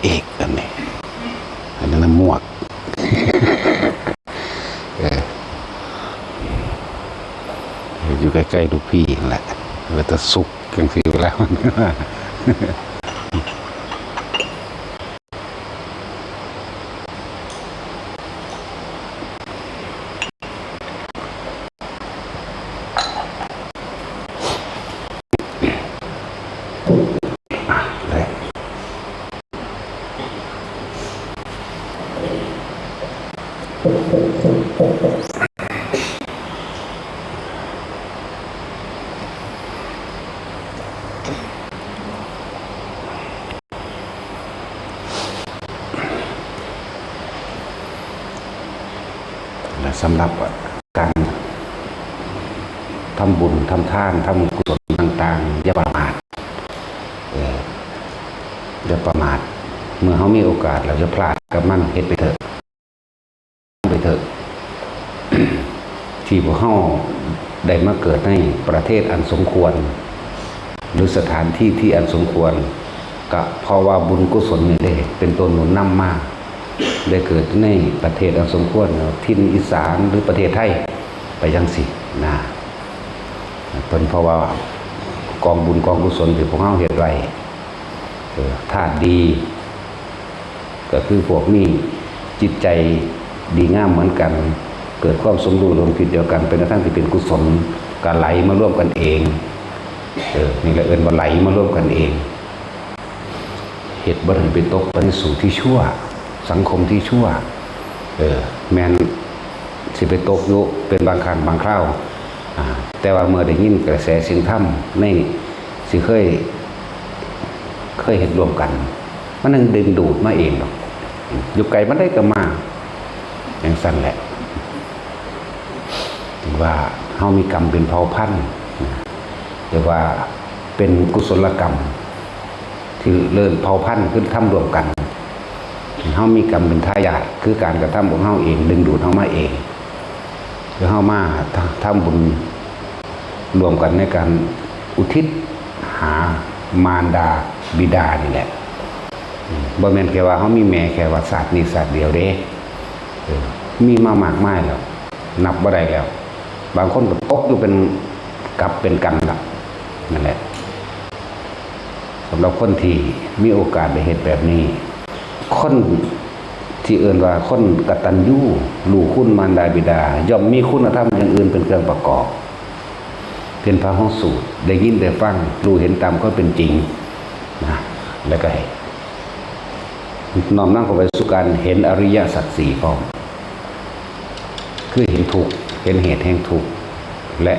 ເອກ ອັນນີ້ ອັນນັ້ນນະໝວກ ເອີ ຢູ່ໃກ້ໆລູກພີ່ຫັ້ນແຫຼະ ເວລາສຸກຈັ່ງຊີ້ ເວລາ ແລະ ສຳລັບການທຳບຸນທຳທານ ທຳກຸສົນຕ່າງໆ ຢ່າປະໝາດ ເອີ ຢ່າປະໝາດ ເມື່ອເຮົາມີໂອກາດແລ້ວ ຢ່າພລາດກັບມັນ ເຮັດໄປເຖາະ. ໄປເຖາະ ທີ່ພວກເຮົາໄດ້ມາເກີດໃນປະເທດອັນສົມຄວນ ຫຼື ສະຖານທີ່ທີ່ອັນສົມຄວນ ກະເພາະວ່າບຸນກຸສົນນີ້ເດ້ ເປັນຕົວໜູນນຳມາ ໄດ້ເກີດໃນປະເທດອັນສົມຄວນ ຖິ່ນອີສານ ຫຼື ປະເທດໄທ ໄປຈັ່ງຊີ້ນະ ເພິ່ນ ເພາະວ່າກອງບຸນກອງກຸສົນທີ່ພວກເຮົາເຮັດໄວ້ ເອີ ທາດດີ ກໍຄືພວກມີຈິດໃຈດີງາມເໝືອນກັນ ເກີດຄວາມສົມຮູ້ຮ່ວມຄິດດຽວກັນ ໄປໃນທາງທີ່ເປັນກຸສົນ ກໍໄຫຼມາລວມກັນເອງ. ເອີ ນີ້ແຫຼະເອີ້ນວ່າໄຫຼມາລວມກັນເອງ ເຮັດບໍ່ໃຫ້ໄປຕົກໄປໃນສູ່ທີ່ຊົ່ວ ສັງຄົມທີ່ຊົ່ວ. ເອີ ແມ່ນຊິໄປຕົກຢູ່ເປັນບາງຄັ້ງບາງຄາວ ອາ ແຕ່ວ່າເມື່ອໄດ້ຍິນກະແສສຽງທຳໃນ ຊິເຄີຍ ເຄີຍເຮັດຮ່ວມກັນ ມັນຍັງດຶງດູດມາເອງດອກ ຢູ່ໄກປານໃດກໍມາ ຈັ່ງຊັ້ນແຫຼະ ຖືວ່າເຮົາມີກຳເປັນເຜົ່າພັນ ເອີ້ນວ່າເປັນກຸສົນລະກຳທີ່ເລີນເຜົ່າພັນ ຄືທຳຮ່ວມກັນ ເຮົາມີກຳເປັນທາຍາດ ຄືການກະທຳຂອງເຮົາເອງ ດຶງດູດເຮົາມາເອງ. ຄືເຮົາມາທຳ ທຳບຸນຮ່ວມກັນໃນການອຸທິດຫາມານດາບິດານີ້ແຫຼະ ບໍ່ແມ່ນແຄ່ວ່າເຮົາມີແມ່ແຄ່ວ່າຊາດນີ້ຊາດດຽວເດ້ ເອີ ມີມາມາກມາຍແລ້ວ ນັບບໍ່ໄດ້ແລ້ວ ບາງຄົນກໍຕົກຢູ່ເປັນກັບເປັນກັນລະ ນັ້ນແຫຼະ. ສຳລັບຄົນທີ່ມີໂອກາດໄດ້ເຮັດແບບນີ້ ຄົນທີ່ເອີ້ນວ່າຄົນກະຕັນຍູ ຮູ້ຄຸນມານດາບິດາ ຍ່ອມມີຄຸນນະທຳຢ່າງອື່ນເປັນເຄື່ອງປະກອບ ເປັນພາຫະສູດ ໄດ້ຍິນໄດ້ຟັງ ຮູ້ເຫັນຕາມຄວາມເປັນຈິງນະ ແລ້ວກໍໃຫ້ນ້ອມນຳເຂົ້າໄປສູ່ການເຫັນອະລິຍະສັດສີ່ພ້ອມ ຄືເຫັນທຸກ ເຫັນເຫດແຫ່ງທຸກ ແລະ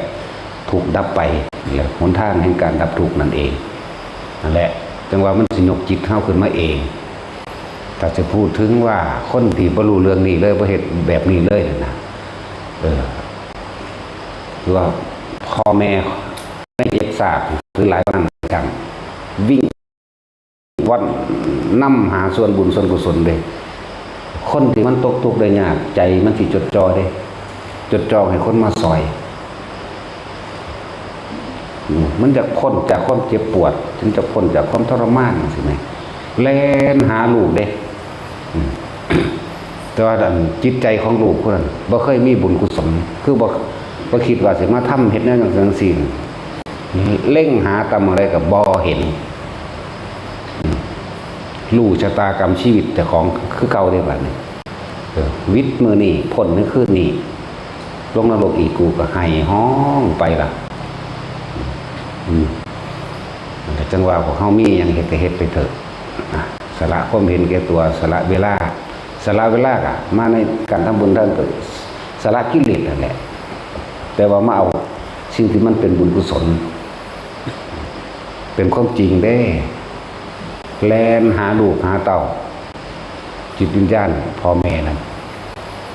ທຸກດັບໄປ ແລະ ຫົນທາງແຫ່ງການດັບທຸກນັ້ນເອງ. ນັ້ນແຫຼະ ຈັ່ງວ່າມັນຊິຍົກຈິດເຮົາຂຶ້ນມາເອງ. ຖ້າຈະພູດເຖິງວ່າຄົນທີ່ບໍ່ຮູ້ເລື່ອງນີ້ເລີຍ ບໍ່ເຮັດແບບນີ້ເລີຍນັ້ນນະ ເອີ ຄືວ່າພໍ່ແມ່ໃນເຈັດຊາດ ຫຼື ຫຼາຍກວ່ານັ້ນຊ້ຳ ວິງ ວັນນຳຫາສ່ວນບຸນສ່ວນກຸສົນເດ້. ຄົນທີ່ມັນຕົກທຸກໄດ້ຍາກ ໃຈມັນຊິຈົດຈ່ອເດ້ ຈົດຈ່ອໃຫ້ຄົນມາຊ່ອຍ. ມັນຢາກພົ້ນຈາກຄວາມເຈັບປວດ ມັນຢາກພົ້ນຈາກຄວາມທໍລະມານ ຈັ່ງຊີ້ແໝ່ ແລ່ນຫາລູກເດ້. ແຕ່ວ່າອັນຈິດໃຈຂອງລູກຜູ້ນັ້ນບໍ່ເຄີຍມີບຸນກຸສົນ ຄືບໍ່ ບໍ່ຄິດວ່າຊິມາທຳເຮັດແນວຈັ່ງຊີ້ ເລັງຫາຕຳໃດກໍບໍ່ເຫັນ. ອືມ ຮູ້ຊະຕາກຳຊີວິດເຈົ້າຂອງຄືເກົ່າເດ້ບາດນີ້. ເອີ ວິດມື້ນີ້ ພົ້ນໃນຄືນນີ້ ລົງນະລົກອີກກູກໍໄຫ້ຮ້ອງໄປລະ. ອືມ ຈັ່ງວ່າພວກເຮົາມີຫຍັງເຮັດກໍເຮັດໄປເຖາະ ສະຫຼະຄວາມເຫັນແກ່ຕົວ ສະຫຼະເວລາ ສະຫຼະເວລາກະມາໃນການທຳບຸນທຳ ສະຫຼະກິເລດນັ້ນແຫຼະ ແຕ່ວ່າມາເອົາສິ່ງທີ່ມັນເປັນບຸນກຸສົນ ເປັນຄວາມຈິງເດ້ ແລ່ນຫາລູກຫາເຕົ້າ ຈິດວິນຍານພໍ່ແມ່ນັ້ນ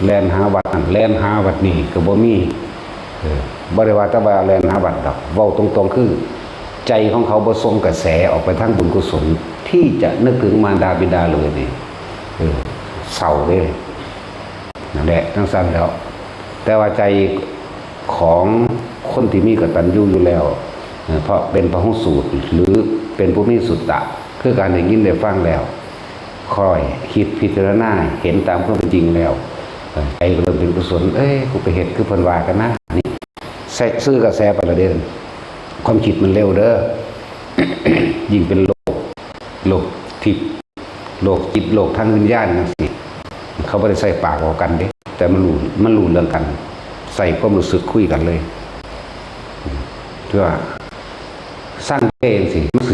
ແລ່ນຫາວັດນັ້ນ ແລ່ນຫາວັດນີ້ກໍບໍ່ມີ. ເອີ ບໍ່ໄດ້ວ່າແຕ່ວ່າແລ່ນຫາວັດດອກ ເວົ້າຕົງໆ ຄືໃຈຂອງເຂົາບໍ່ສົ່ງກະແສອອກໄປທາງບຸນກຸສົນ ທີ່ຈະນຶກເຖິງມານດາບິດາເລີຍນີ້ ເອີ ເສົ້າເດ້. ນັ້ນແຫຼະ ຈັ່ງຊັ້ນແລ້ວ ແຕ່ວ່າໃຈຂອງຄົນທີ່ມີກະຕັນຍູຢູ່ແລ້ວ ເອີ ເພາະເປັນພະຫຸສູດ ຫຼື ເປັນຜູ້ມີສຸດຕະ ຄືການໄດ້ຍິນໄດ້ຟັງແລ້ວ ຄ່ອຍຄິດພິຈາລະນາເຫັນຕາມຄວາມເປັນຈິງແລ້ວ ເອີ ໃຈກໍເລີ່ມເປັນກຸສົນ ເອີຍ ກູໄປເຮັດຄືເພິ່ນວ່າກັນນະ ນີ້ ໃສ່ ສື່ກະແສໄປລະເດ້. ຄວາມຄິດມັນເລັວເດີ ຍິ່ງເປັນໂລກ ໂລກທິບ ໂລກຈິດ ໂລກທາງວິນຍານຈັ່ງຊີ້ ເຂົາບໍ່ໄດ້ໃຊ້ປາກເວົ້າກັນເດ້ ແຕ່ມັນຮູ້ ມັນຮູ້ເລື່ອງກັນ ໃຊ້ຄວາມຮູ້ສຶກຄຸຍກັນເລີຍ ຄືວ່າ ຊັງເດ້ຈັ່ງຊີ້ ມັນ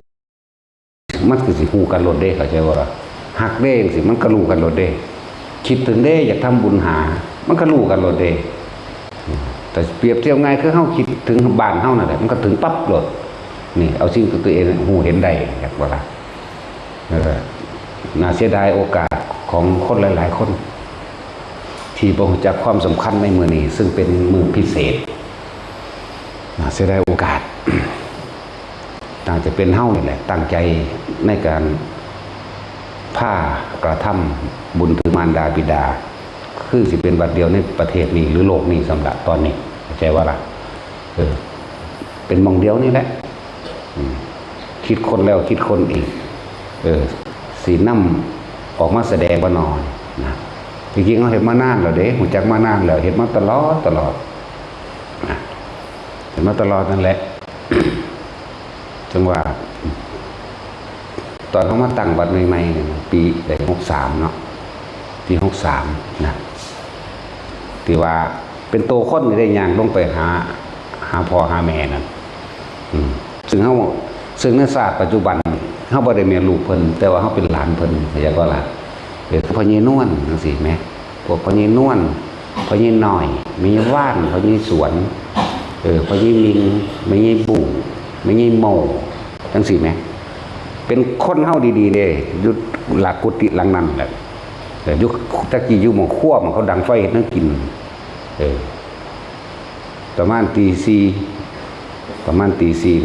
ມັນຄືຊິຮູ້ກັນໂລດເດ້ ເຂົ້າໃຈບໍ່ລະ? ຮັກເດ້ຈັ່ງຊີ້ ມັນກໍຮູ້ກັນໂລດເດ້ ຄິດເຖິງເດ້ ຢາກທຳບຸນຫາ ມັນກໍຮູ້ກັນໂລດເດ້. ແຕ່ປຽບທຽບງ່າຍຄືເຮົາຄິດເຖິງບ້ານເຮົານັ້ນແຫຼະ ມັນກໍເຖິງປັບໂລດ. ນີ້ ເອົາສິ່ງທີ່ຕົວເອງຮູ້ເຫັນໄດ້ ແມ່ນບໍ່ລະ? ເອີ ໜ້າເສຍດາຍໂອກາດຂອງຄົນຫຼາຍໆຄົນ ທີ່ບໍ່ຮູ້ຈັກຄວາມສຳຄັນໃນມື້ນີ້ ຊຶ່ງເປັນມື້ພິເສດ. ໜ້າເສຍດາຍໂອກາດ. ໜ້າຈະເປັນເຮົານີ້ແຫຼະ ຕັ້ງໃຈໃນການພາກະທຳບຸນຖືມານດາບິດາ ຄືຊິເປັນວັດດຽວໃນປະເທດນີ້ ຫຼື ໂລກນີ້ຊ້ຳລະ ຕອນນີ້ ເຂົ້າໃຈບໍ່ລະ? ເອີ ເປັນໝ່ອງດຽວນີ້ແຫຼະ ອືມ ຄິດຄົ້ນແລ້ວຄິດຄົ້ນອີກ ເອີ ຊິນຳອອກມາສະແດງບໍ່ນໍ ນະ. ທີ່ຈິງເຮົາເຮັດມານານແລ້ວເດ້ ຮູ້ຈັກມານານແລ້ວ ເຮັດມາຕະຫຼອດ ຕະຫຼອດ ນະ ເຮັດມາຕະຫຼອດນັ້ນແຫຼະ. ຈັ່ງວ່າ ຕອນເຮົາມາຕັ້ງວັດໃໝ່ໆ ປີໃດ ຫົກສາມເນາະ ປີຫົກສາມນະ ທີ່ວ່າເປັນໂຕຄົນນີ້ໄດ້ຍ່າງລົງໄປຫາ ຫາພໍ່ຫາແມ່ນັ້ນ ອືມ ຊຶ່ງເຮົາ ຊຶ່ງໃນຊາດປັດຈຸບັນ ເຮົາບໍ່ໄດ້ແມ່ນລູກເພິ່ນ ແຕ່ວ່າເຮົາເປັນຫຼານເພິ່ນ ເຂົ້າໃຈບໍ່ລະ? ເປັນພໍ່ໃຫຍ່ນວນ ຈັ່ງຊີ້ແໝ ພວກພໍ່ໃຫຍ່ນວນ ພໍ່ໃຫຍ່ນ້ອຍ ແມ່ໃຫຍ່ວານ ພໍ່ໃຫຍ່ສວນ ເອີ ພໍ່ໃຫຍ່ມິ່ງ ແມ່ໃຫຍ່ບູ້ ແມ່ໃຫຍ່ໂມ ຈັ່ງຊີ້ແໝ ເປັນຄົນເຮົາດີໆເດ້ ຢູ່ຫຼັງກຸຕິຫຼັງນັ້ນແຫຼະ ເອີ ຢູ່ ແຕ່ກີ້ຢູ່ໝ່ອງຄົວ ໝ່ອງເຂົາດັງໄຟເຮັດແນວກິນ ເອີ ປະມານຕີສີ່ ປະມານຕີສີ່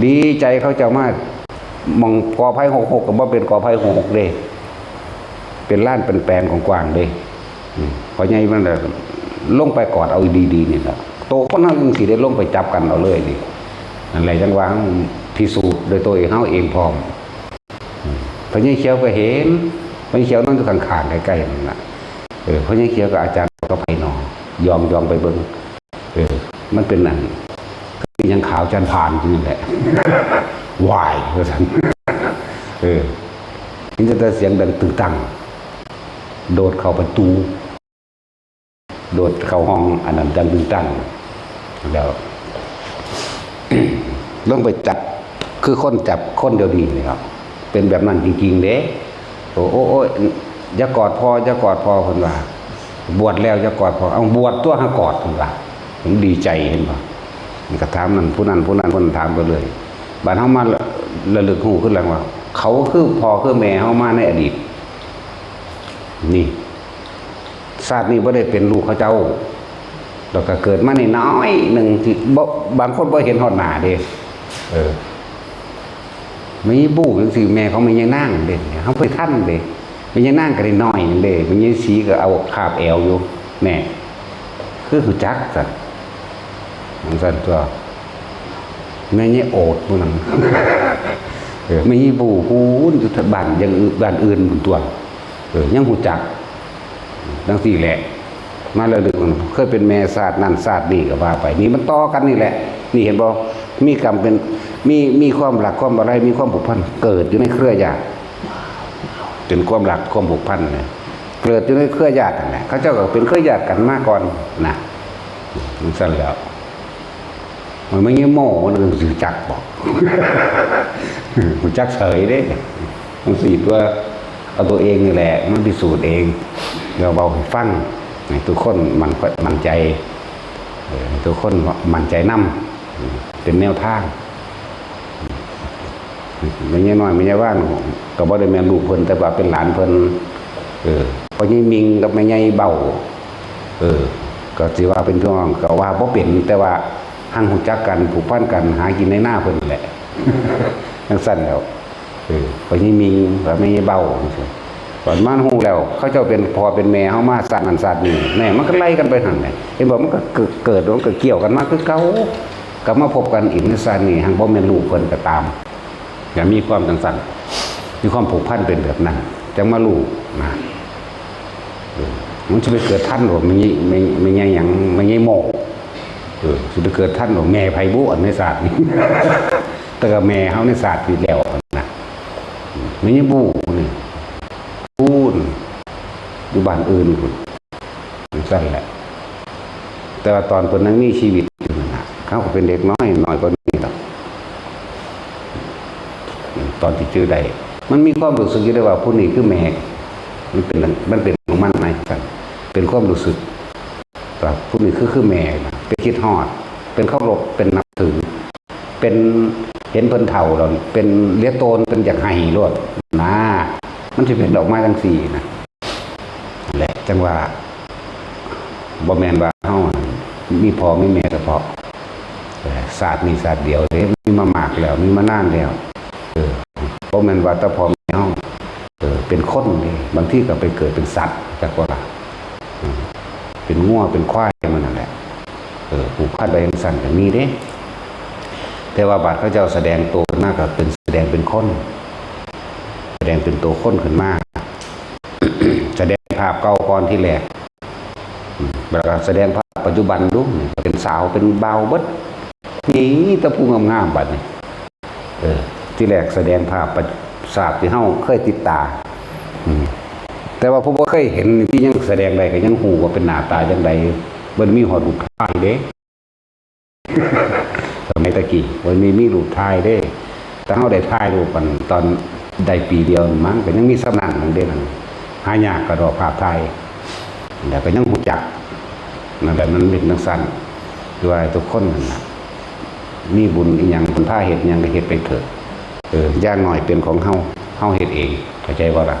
ດີໃຈເຂົາເຈົ້າມາ ໝ່ອງກໍໄພຫົກຫົກ ກໍບໍ່ເປັນກໍໄພຫົກຫົກເດ້ ເປັນລານເປັນແປນກວ້າງໆເດ້. ອືມ ພໍ່ໃຫຍ່ມັນລະລົງໄປກອດເອົາດີໆນີ້ລະ ໂຕຄົນເຮົາຈັ່ງຊິໄດ້ລົງໄປຈັບກັນເອົາເລີຍນີ້ ນັ້ນແຫຼະ ຈັ່ງວ່າເຮົາພິສູດດ້ວຍໂຕເອງເຮົາເອງພ້ອມ. ອືມ ພໍ່ໃຫຍ່ຂຽວກໍເຫັນ ພໍ່ໃຫຍ່ຂຽວນອນຢູ່ຂ້າງໆໃກ້ໆນັ້ນລະ ເອີ ພໍ່ໃຫຍ່ຂຽວກັບອາຈານກັບໃຜນໍ ຍ່ອງໆໄປເບິ່ງ ເອີ ມັນເປັນອັນ ຄືຫຍັງຂາວຈານຜ່ານຢູ່ນັ້ນແຫຼະ ວ້າຍ ວ່າຊັ້ນ ເອີ ມີແຕ່ສຽງດັງຕຶງຕັງ ໂດດເຂົ້າປະຕູ ໂດດເຂົ້າຫ້ອງອັນນັ້ນ ດັງຕຶງຕັງ ແລ້ວ ລົງໄປຈັບ ຄືຄົນຈັບຄົນດຽວນີ້ແຫຼະ ເປັນແບບນັ້ນຈິງໆເດ້. ໂອ້ ໂອ້ ໂອ້ຍ ຢ່າກອດພໍ່ ຢ່າກອດພໍ່ ເພິ່ນວ່າ ບວດແລ້ວຢ່າກອດພໍ່. ເອົ້າ ບວດຕົວະ ຫາກອດ ເພິ່ນວ່າ ເພິ່ນດີໃຈ ເຫັນບໍ່? ມັນກໍຖາມນັ້ນຜູ້ນັ້ນ ຜູ້ນັ້ນ ຜູ້ນັ້ນ ຖາມໄປເລື້ອຍ. ບາດເຮົາມາລະ ລະລຶກຮູ້ຄືຫຼັງວ່າ ເຂົາຄືພໍ່ຄືແມ່ເຮົາມາໃນອະດີດນີ້ ຊາດນີ້ບໍ່ໄດ້ເປັນລູກເຂົາເຈົ້າ ແລ້ວກໍເກີດມານ້ອຍໆໜຶ່ງທີ່ບໍ່ ບາງຄົນບໍ່ເຫັນຮອດໜ້າເດ້. ເອີ ແມ່ໃຫຍ່ບູ້ຈັ່ງຊີ້ ແມ່ຂອງແມ່ໃຫຍ່ນາງເດ້ ເຮົາໄປທັນເດ້. ແມ່ໃຫຍ່ນາງກໍໄດ້ນ້ອຍໜຶ່ງເດ້ ແມ່ໃຫຍ່ສີກໍເອົາຄາບແອວຢູ່ ແນ່ ຄືຮູ້ຈັກຊັ້ນ ຈັ່ງຊັ້ນຕົວະ. ແມ່ໃຫຍ່ໂອດຜູ້ນັ້ນ ເອີ ແມ່ໃຫຍ່ບູ້ພຸ້ນ ຢູ່ບ້ານຢ່າງອື່ນ ບ້ານອື່ນພຸ້ນຕົວະ ເອີ ຍັງຮູ້ຈັກ ຈັ່ງຊີ້ແຫຼະ ມາລະລຶກ ເຄີຍເປັນແມ່ຊາດນັ້ນຊາດນີ້ກໍວ່າໄປ. ນີ້ມັນຕໍ່ກັນນີ້ແຫຼະ ນີ້ເຫັນບໍ່? ມີກຳເປັນ ມີ ມີຄວາມລັກຄວາມອາໄລ ມີຄວາມຜູກພັນ ເກີດຢູ່ໃນເຄືອຍາດ ເປັນຄວາມລັກຄວາມຜູກພັນ ເກີດຢູ່ໃນເຄືອຍາດນັ້ນແຫຼະ ເຂົາເຈົ້າກໍເປັນເຄືອຍາດກັນມາກ່ອນນະ ຈັ່ງຊັ້ນແລ້ວ. ມັນມີໂມ ມັນຮູ້ຈັກບໍ່? ຮູ້ຈັກເສີຍເດ້ ມັນສິຕົວະ ເອົາຕົວເອງນີ້ແຫຼະມາພິສູດເອງ ແລ້ວເວົ້າໃຫ້ຟັງ ໃຫ້ທຸກຄົນໝັ້ນ ໝັ້ນໃຈ ເອີ ໃຫ້ທຸກຄົນໝັ້ນໃຈນຳ ເປັນແນວທາງ. ແມ່ໃຫຍ່ນ້ອຍ ແມ່ໃຫຍ່ວານ ກໍບໍ່ໄດ້ແມ່ນລູກເພິ່ນ ແຕ່ວ່າເປັນຫຼານເພິ່ນ ເອີ ພໍ່ໃຫຍ່ມິ່ງກັບແມ່ໃຫຍ່ເບົ້າ ເອີ ກໍຊິວ່າເປັນພີ່ນ້ອງກໍວ່າບໍ່ເປັນ ແຕ່ວ່າຮັ່ງຮູ້ຈັກກັນ ຜູກພັນກັນ ຫາກິນໃນນາເພິ່ນແຫຼະ ຈັ່ງຊັ້ນແລ້ວ. ເອີ ພໍ່ໃຫຍ່ມິ່ງກັບແມ່ໃຫຍ່ເບົ້າ ຈັ່ງຊີ້ ບັດມາຮູ້ແລ້ວ ເຂົາເຈົ້າເປັນພໍ່ເປັນແມ່ເຮົາມາຊາດນັ້ນຊາດນີ້ ແນ່ ມັນກໍໄລ່ກັນໄປຫັ້ນແຫຼະ ເຫັນບໍ່? ມັນກໍເກີດ ເກີດ ມັນກໍກ່ຽວກັນມາຄືເກົ່າ ກັບມາພົບກັນອີກໃນຊາດນີ້ ຮັ່ງບໍ່ແມ່ນລູກເພິ່ນກໍຕາມ ກໍມີຄວາມຈັ່ງຊັ້ນ ມີຄວາມຜູກພັນເປັນແບບນັ້ນ. ຈັ່ງມາຮູ້ນະ. ເອີ ມັນຊິໄປເກີດທັນບໍ່ ແມ່ນຍາຍ ແມ່ນຍາຍຫຍັງ ແມ່ນຍາຍໂມ? ເອີ ຊິໄປເກີດທັນບໍ່ ແມ່ໃຜບຸ ອັນໃນຊາດນີ້? ແຕ່ກໍແມ່ເຮົາໃນຊາດທີ່ແລ້ວນະ ແມ່ນຍາຍບູນີ້ ພຸ້ນ ຢູ່ບ້ານອື່ນພຸ້ນ ຈັ່ງຊັ້ນແຫຼະ. ແຕ່ວ່າຕອນເພິ່ນຍັງມີຊີວິດຢູ່ນັ້ນນະ ເຮົາກໍເປັນເດັກນ້ອຍ ນ້ອຍກວ່ານີ້ດອກ ຕອນທີ່ຈື່ໄດ້ ມັນມີຄວາມຮູ້ສຶກຢູ່ເດ້ວ່າ ຜູ້ນີ້ຄືແມ່ ມັນເປັນ ມັນເປັນຂອງມັນນະ ເປັນຄວາມຮູ້ສຶກວ່າຜູ້ນີ້ຄື ຄືແມ່ນະ ເປັນຄິດຮອດ ເປັນເຄົາລົບ ເປັນນັບຖື ເປັນເຫັນເພິ່ນເຖົ້າແລ້ວ ເປັນເຫຼືອໂຕນ ເປັນຢາກໄຫ້ໂລດນະ ມັນຊິເປັນອອກມາຈັ່ງຊີ້ນະ. ແຫຼະ ຈັ່ງວ່າ ບໍ່ແມ່ນວ່າເຮົາມີພໍ່ມີແມ່ສະເພາະ ເອີ ຊາດນີ້ຊາດດຽວເດ້ ມີມາມາກແລ້ວ ມີມານານແລ້ວ. ເອີ ບໍ່ແມ່ນວ່າແຕ່ພໍ່ແມ່ເຮົາ ເອີ ເປັນຄົນເດ້ ບາງທີກໍໄປເກີດເປັນສັດ ຈັກບໍ່ລະ ເປັນງົວເປັນຄວາຍ ມັນນັ້ນແຫຼະ. ເອີ ຜູກພັນໄວ້ຈັ່ງຊັ້ນກໍມີເດ້ ແຕ່ວ່າບາດເຂົາເຈົ້າສະແດງໂຕຂຶ້ນມາ ກໍເປັນ ສະແດງເປັນຄົນ ສະແດງເປັນໂຕຄົນຂຶ້ນມາ ສະແດງພາບເກົ່າກ່ອນທີແລກ ແລ້ວກໍສະແດງພາບປັດຈຸບັນດູ ເປັນສາວເປັນບ່າວເບິດ ມີແຕ່ຜູ້ງາມໆ ບາດນີ້. ເອີ ທີແລກສະແດງພາບປະ ສາບທີ່ເຮົາເຄີຍຕິດຕາ ອືມ ແຕ່ວ່າຜູ້ບໍ່ເຄີຍເຫັນນີ້ ທີ່ຍັງສະແດງໄດ້ ກໍຍັງຮູ້ວ່າເປັນໜ້າຕາຈັ່ງໃດ ເພິ່ນມີຮອດຮູບຖ່າຍເດ້. ສະໄໝຕະກີ້ເພິ່ນມີ ມີຮູບຖ່າຍເດ້ ແຕ່ເຮົາໄດ້ຖ່າຍຮູບກັນຕອນໄດ້ປີດຽວມັນກໍຍັງມີສ່ຳນັ້ນເດ້ ຫາຍາກກະດອກພາບຖ່າຍ ແລ້ວກໍຍັງຮູ້ຈັກ ນັ້ນແຫຼະ ມັນເປັນຈັ່ງຊັ້ນ ຄືວ່າໃຫ້ທຸກຄົນນັ້ນນະ ມີບຸນອີ່ຫຍັງ ເພິ່ນພາເຮັດຫຍັງກໍເຮັດໄປເຖາະ ເອີ ຢ່າງໜ້ອຍເປັນຂອງເຮົາ ເຮົາເຮັດເອງ ເຂົ້າໃຈບໍ່ລະ?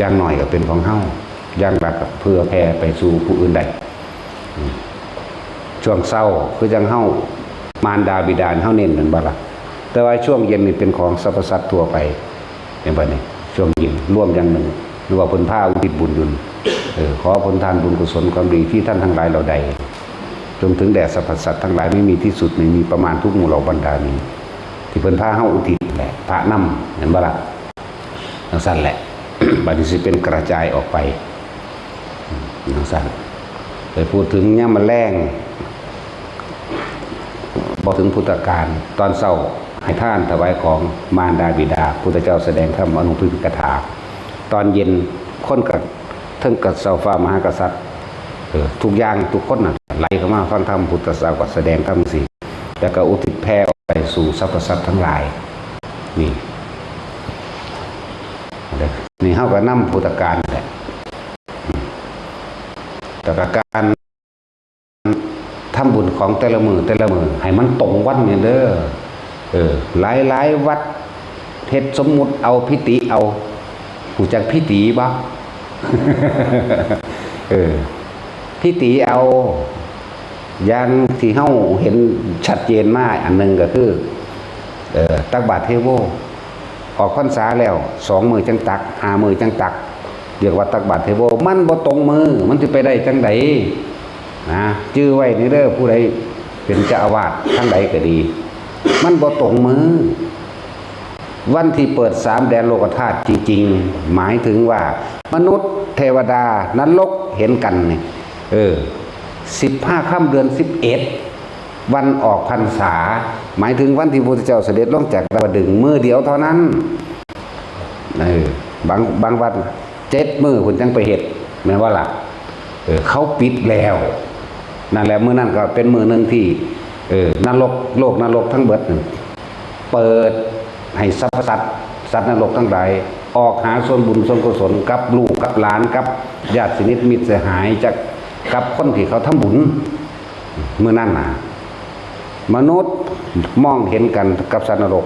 ຢ່າງໜ້ອຍກໍເປັນຂອງເຮົາ ຢ່າງຫຼັກກໍເຜື່ອແຜ່ໄປສູ່ຜູ້ອື່ນໄດ້. ອືມ ຊ່ວງເຊົ້າຄືຈັ່ງເຮົາ ມານດາບິດາເຮົາເນັ້ນແມ່ນບໍ່ລະ? ແຕ່ວ່າຊ່ວງເຢັນນີ້ເປັນຂອງສັບພະສັດທົ່ວໄປ ເຫັນບໍ່ນີ້? ຊ່ວງເຢັນລວມຢ່າງໜຶ່ງ ຫຼືວ່າເພິ່ນພາອຸທິດບຸນຢູ່ ເອີ ຂໍຜົນທານບຸນກຸສົນຄວາມດີທີ່ທ່ານທັງຫຼາຍເຫຼົ່າໃດ ຈົ່ງເຖິງແດ່ສັບພະສັດທັງຫຼາຍ ໄມ່ມີທີ່ສຸດ ໄມ່ມີປະມານ ທຸກໝູ່ເຫຼົ່າບັນດານີ້ ທີ່ເພິ່ນພາເຮົາອຸທິດແຫຼະ ພະນຳ ເຫັນບໍ່ລະ? ຈັ່ງຊັ້ນແຫຼະ ບາດນີ້ຊິເປັນກະຈາຍອອກໄປ ຈັ່ງຊັ້ນ ໄປພູດເຖິງຍາມມະແລງ ບໍ່ເຖິງພຸດທະການ ຕອນເຊົ້າໃຫ້ທານຖະຫວາຍຂອງມານດາບິດາ ພຸດທະເຈົ້າສະແດງທຳອະນຸພິພິກະຖາ ຕອນເຢັນຄົນກໍເຖິງກັບເສົາຟ້າມະຫາກະສັດ ເອີ ທຸກຢ່າງທຸກຄົນນະໄຫຼເຂົ້າມາຟັງທຳ ພຸດທະເຈົ້າກໍສະແດງທຳຈັ່ງຊີ້ ແລ້ວກໍອຸທິດແຜ່ອອກໄປສູ່ສັບພະສັດທັງຫຼາຍ ນີ້ ນີ້ເຮົາກໍນຳພຸດທະການແຫຼະ ແລ້ວກໍການທຳບຸນຂອງແຕ່ລະມື້ ແຕ່ລະມື້ໃຫ້ມັນຕົງວັນນີ້ເດີ ເອີ ຫຼາຍໆວັດ ເຮັດສົມມຸດເອົາ ພິຕິເອົາ ຮູ້ຈັກພິຕິບໍ່? ເອີ ພິຕິເອົາ ຢ່າງທີ່ເຮົາເຫັນຊັດເຈນມາອັນໜຶ່ງກໍຄື ເອີ ຕັກບາດເທໂວ ອອກພັນສາແລ້ວ ສອງມື້ຈັ່ງຕັກ ຫ້າມື້ຈັ່ງຕັກ ຮຽກວ່າຕັກບາດເທໂວ ມັນບໍ່ຕົງມື້ ມັນຊິໄປໄດ້ຈັ່ງໃດນະ? ຈື່ໄວ້ນີ້ເດີ ຜູ້ໃດເປັນເຈົ້າອາວາດທາງໃດກໍດີ ມັນບໍ່ຕົງມື້. ວັນທີ່ເປີດສາມແດນໂລກະທາດຈິງໆ ໝາຍເຖິງວ່າມະນຸດ ເທວະດາ ນະລົກເຫັນກັນນີ້ ເອີ ສິບຫ້າຄ່ຳເດືອນສິບເອັດ ວັນອອກພັນສາ ໝາຍເຖິງວັນທີ່ພະພຸດທະເຈົ້າສະເດັດລົງຈາກດາວດຶງມື້ດຽວເທົ່ານັ້ນ. ເອີ ບາງ ບາງວັດເຈັດມື້ພຸ້ນຈັ່ງໄປເຮັດ ແມ່ນບໍ່ລະ? ເອີ ເຂົາປິດແລ້ວ ນັ້ນແຫຼະ ມື້ນັ້ນກໍເປັນມື້ໜຶ່ງທີ່ ເອີ ນະລົກ ໂລກນະລົກທັງເບິດນັ້ນ ເປີດໃຫ້ສັບພະສັດ ສັດນະລົກທັງຫຼາຍ ອອກຫາສ່ວນບຸນສ່ວນກຸສົນກັບລູກກັບຫຼານ ກັບຍາດສະໜິດມິດສະຫາຍ ຈັກ ກັບຄົນທີ່ເຂົາທຳບຸນ. ມື້ນັ້ນນະ ມະນຸດມອງເຫັນກັນກັບສັດນະລົກ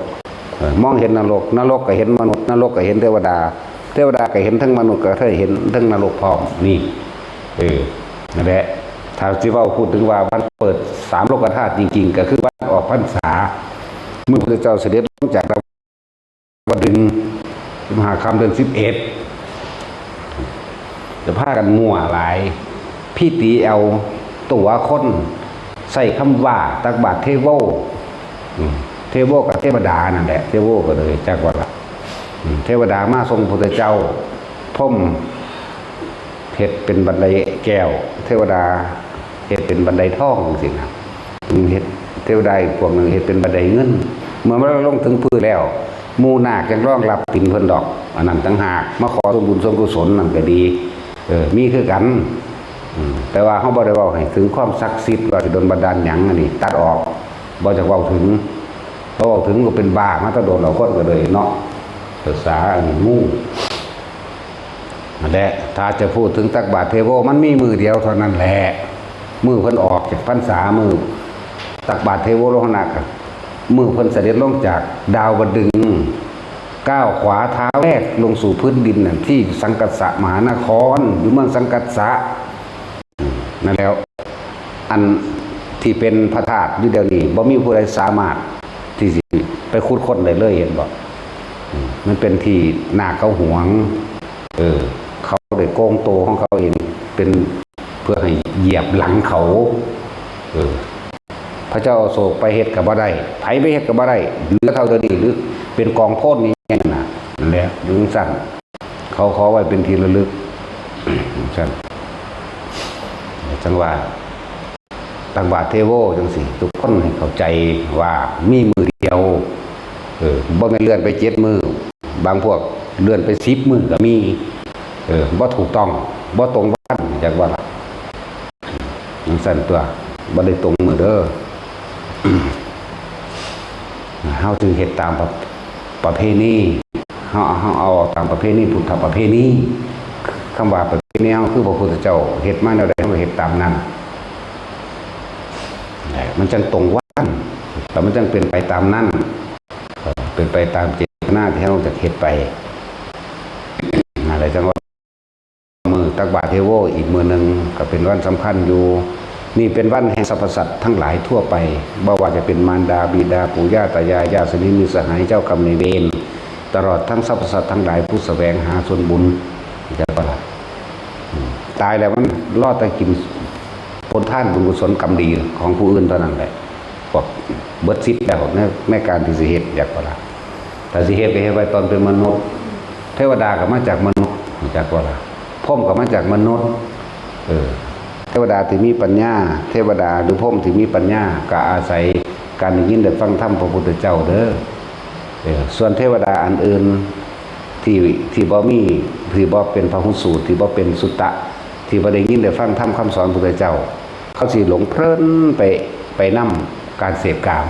ເອີ ມອງເຫັນນະລົກ ນະລົກກໍເຫັນມະນຸດ ນະລົກກໍເຫັນເທວະດາ ເທວະດາກໍເຫັນເທິງມະນຸດ ກໍເຫັນເທິງນະລົກພ້ອມ ນີ້ ເອີ ນັ້ນແຫຼະ ຖ້າຊິເວົ້າ ພູດເຖິງວ່າວັນເປີດສາມໂລກະທາດຈິງໆ ກໍຄືວັນອອກພັນສາ ມື້ພະພຸດທະເຈົ້າສະເດັດລົງຈາກດາວດຶງ ສິບຫ້າຄ່ຳເດືອນສິບເອັດ ຈະພາກັນມົວຫຼາຍ ພິຕິເອົາຕົວຄົນ ໃຊ້ຄຳວ່າຕັກບາດເທໂວ ອືມ ເທໂວກໍເທວະດານັ້ນແຫຼະ ເທໂວກໍເລີຍ ຈັກວ່າລະ ເທວະດາມາສົ່ງພະພຸດທະເຈົ້າ ພົມເຮັດເປັນບັນໄດແກ້ວ ເທວະດາເຮັດເປັນບັນໄດທອງຈັ່ງຊີ້ນະ ເຮັດ ເທວະດາອີກພວກໜຶ່ງເຮັດເປັນບັນໄດເງິນ. ເມື່ອມັນລົງເຖິງພື້ນແລ້ວ ໝູ່ນາກຍັງຮອງຮັບຕີນເພິ່ນດອກ ອັນນັ້ນຕ່າງຫາກ ມາຂໍສ່ວນບຸນສ່ວນກຸສົນນັ້ນກໍດີ ເອີ ມີຄືກັນ. ອືມ ແຕ່ວ່າເຮົາບໍ່ໄດ້ເວົ້າໃຫ້ເຖິງຄວາມສັກສິດ ວ່າຊິດົນບັນດານຫຍັງ ອັນນີ້ຕັດອອກ ບໍ່ຢາກເວົ້າເຖິງ ເພາະເວົ້າເຖິງກໍເປັນບ້າມາແຕ່ດົນແລ້ວ ຄົນກໍເລີຍເນາະ ພາສາອັນນີ້ງູ ນັ້ນແຫຼະ. ຖ້າຈະພູດເຖິງຕັກບາດເທໂວ ມັນມີມື້ດຽວເທົ່ານັ້ນແຫຼະ ມື້ເພິ່ນອອກຈາກພັນສາ ມື້ຕັກບາດເທໂວໂລຫະນະ ມື້ເພິ່ນສະເດັດລົງຈາກດາວບະດຶງ ກ້າວຂວາເທົ້າແລກລົງສູ່ພື້ນດິນນັ້ນ ທີ່ສັງກັດສະມະຫານະຄອນ ຢູ່ເມືອງສັງກັດສະ ນັ້ນແຫຼະ. ອັນທີ່ເປັນພະທາດຢູ່ດຽວນີ້ ບໍ່ມີຜູ້ໃດສາມາດທີ່ຊິໄປຂຸດຄົ້ນໄດ້ເລີຍ ເຫັນບໍ່? ອືມ ມັນເປັນທີ່ນາກເຂົາຫວງ ເອີ ເຂົາໄດ້ໂກງໂຕຂອງເຂົາເອງ ເປັນເພື່ອໃຫ້ຢຽບຫຼັງເຂົາ ເອີ ພະເຈົ້າອະໂສກໄປເຮັດກໍບໍ່ໄດ້ ໃຜໄປເຮັດກໍບໍ່ໄດ້ ເຫຼືອເທົ່າດຽວນີ້ ຫຼືເປັນກອງໂພນໃຫຍ່ໆນັ້ນນະ ນັ້ນແຫຼະ ຢູ່ຈັ່ງຊັ້ນ ເຂົາຂໍໄວ້ເປັນທີ່ລະລຶກ ຈັ່ງຊັ້ນ ຈັ່ງວ່າ ຕັກບາດເທໂວຈັ່ງຊີ້ ທຸກຄົນໃຫ້ເຂົ້າໃຈວ່າມີມື້ດຽວ ເອີ ບໍ່ແມ່ນເລື່ອນໄປເຈັດມື້ ບາງພວກເລື່ອນໄປສິບມື້ກໍມີ ເອີ ບໍ່ຖືກຕ້ອງ ບໍ່ຕົງວັນ ຈັກວ່າລະ ຈັ່ງຊັ້ນຕົວະ ບໍ່ໄດ້ຕົງມື້ເດີ. ເຮົາຈຶ່ງເຮັດຕາມປະ ປະເພນີ ເຮົາ ເຮົາເອົາຕາມປະເພນີ ພຸດທະປະເພນີ. ຄຳວ່າປະເພນີເຮົາ ຄືພະພຸດທະເຈົ້າເຮັດມາແນວໃດ ເຮົາກໍເຮັດຕາມນັ້ນ ແລະ ມັນຈັ່ງຕົງວັນ ແລະ ມັນຈັ່ງເປັນໄປຕາມນັ້ນ ເປັນໄປຕາມເຈດຕະນາທີ່ເຮົາຢາກເຮັດໄປ ນັ້ນແຫຼະ ຈັ່ງວ່າ ມື້ຕັກບາດເທໂວອີກມື້ໜຶ່ງ ກໍເປັນວັນສຳຄັນຢູ່. ນີ້ເປັນວັນແຫ່ງສັບພະສັດທັງຫຼາຍທົ່ວໄປ, ບໍ່ວ່າຈະເປັນມານດາ, ບິດາ, ປູ່ຍ່າ, ຕາຍາຍ, ຍາດສະໜິດ, ມິດສະຫາຍ, ເຈົ້າກຳໃນເວນ, ຕະຫຼອດທັງສັບພະສັດທັງຫຼາຍຜູ້ສະແຫວງຫາສ່ວນບຸນ. ເຈົ້າປະລະ? ອືມ. ຕາຍແລ້ວມັນລໍແຕ່ກິນຜົນທານບຸນກຸສົນກຳດີຂອງຜູ້ອື່ນເທົ່ານັ້ນແຫຼະ. ພວກເບິດສິດແລ້ວໃນ ໃນການທີ່ຊິເຮັດ ຈັກບໍ່ລະ? ຖ້າຊິເຮັດກໍເຮັດໄວ້ຕອນເປັນມະນຸດ. ເທວະດາກໍມາຈາກມະນຸດ ຮູ້ຈັກບໍ່ລະ? ພົມກໍມາຈາກມະນຸດ. ເອີ ເທວະດາທີ່ມີປັນຍາ ເທວະດາ ຫຼື ພົມທີ່ມີປັນຍາ ກໍອາໄສການໄດ້ຍິນໄດ້ຟັງທຳພະພຸດທະເຈົ້າເດີ. ເອີ ສ່ວນເທວະດາອັນອື່ນທີ່ ທີ່ບໍ່ມີ ທີ່ບໍ່ເປັນພະຫຸສູດ ທີ່ບໍ່ເປັນສຸດຕະ ທີ່ບໍ່ໄດ້ຍິນໄດ້ຟັງທຳຄຳສອນພະພຸດທະເຈົ້າ ເຂົາຊິຫຼົງເພີນໄປ ໄປນຳການເສບກາມ.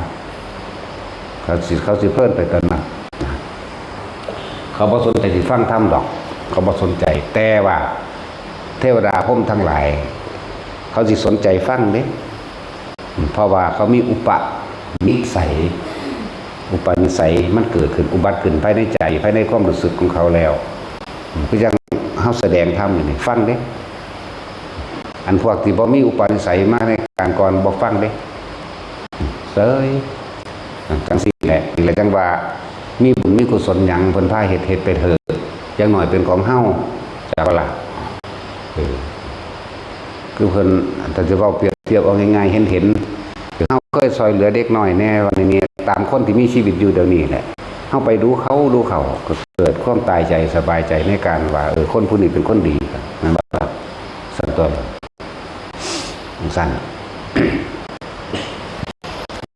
ເຂົາຊິ ເຂົາຊິເພີນໄປຕອນນັ້ນນະ. ເຂົາບໍ່ສົນໃຈຊິຟັງທຳດອກ ເຂົາບໍ່ສົນໃຈ. ແຕ່ວ່າເທວະດາພົມທັງຫຼາຍ ເຂົາຊິສົນໃຈຟັງເດ້. ເພາະວ່າເຂົາມີອຸປະນິໄສ ອຸປະນິໄສມັນເກີດຂຶ້ນ ອຸບັດຂຶ້ນພາຍໃນໃຈ ພາຍໃນຄວາມຮູ້ສຶກຂອງເຂົາແລ້ວ. ຄືຈັ່ງເຮົາສະແດງທຳຢູ່ນີ້ ຟັງເດ້. ອັນພວກທີ່ບໍ່ມີອຸປະນິໄສມາໃນການກ່ອນ ບໍ່ຟັງເດ້ ເສີຍ. ຈັ່ງຊີ້ແຫຼະ ນີ້ແຫຼະຈັ່ງວ່າມີບຸນມີກຸສົນຫຍັງ ເພິ່ນພາເຮັດ ເຮັດໄປເທີ້ ຢ່າງໜ້ອຍເປັນຂອງເຮົາ ຈັກວ່າລະ? ເອີ ຄືເພິ່ນ ຖ້າຈະເວົ້າປຽບທຽບເອົາງ່າຍໆ ເຫັນໆ ຄືເຮົາເຄີຍຊ່ອຍເຫຼືອເດັກນ້ອຍແດ່ ວ່ານີ້ ຕາມຄົນທີ່ມີຊີວິດຢູ່ດຽວນີ້ແຫຼະ. ເຮົາໄປດູເຂົາ ດູເຂົາ ກໍເກີດຄວາມຕາຍໃຈ ສະບາຍໃຈໃນການວ່າ ເອີ ຄົນຜູ້ນີ້ເປັນຄົນດີ ແມ່ນບໍ່ລະ? ຊັ້ນຕົວະ ຈັ່ງຊັ້ນ.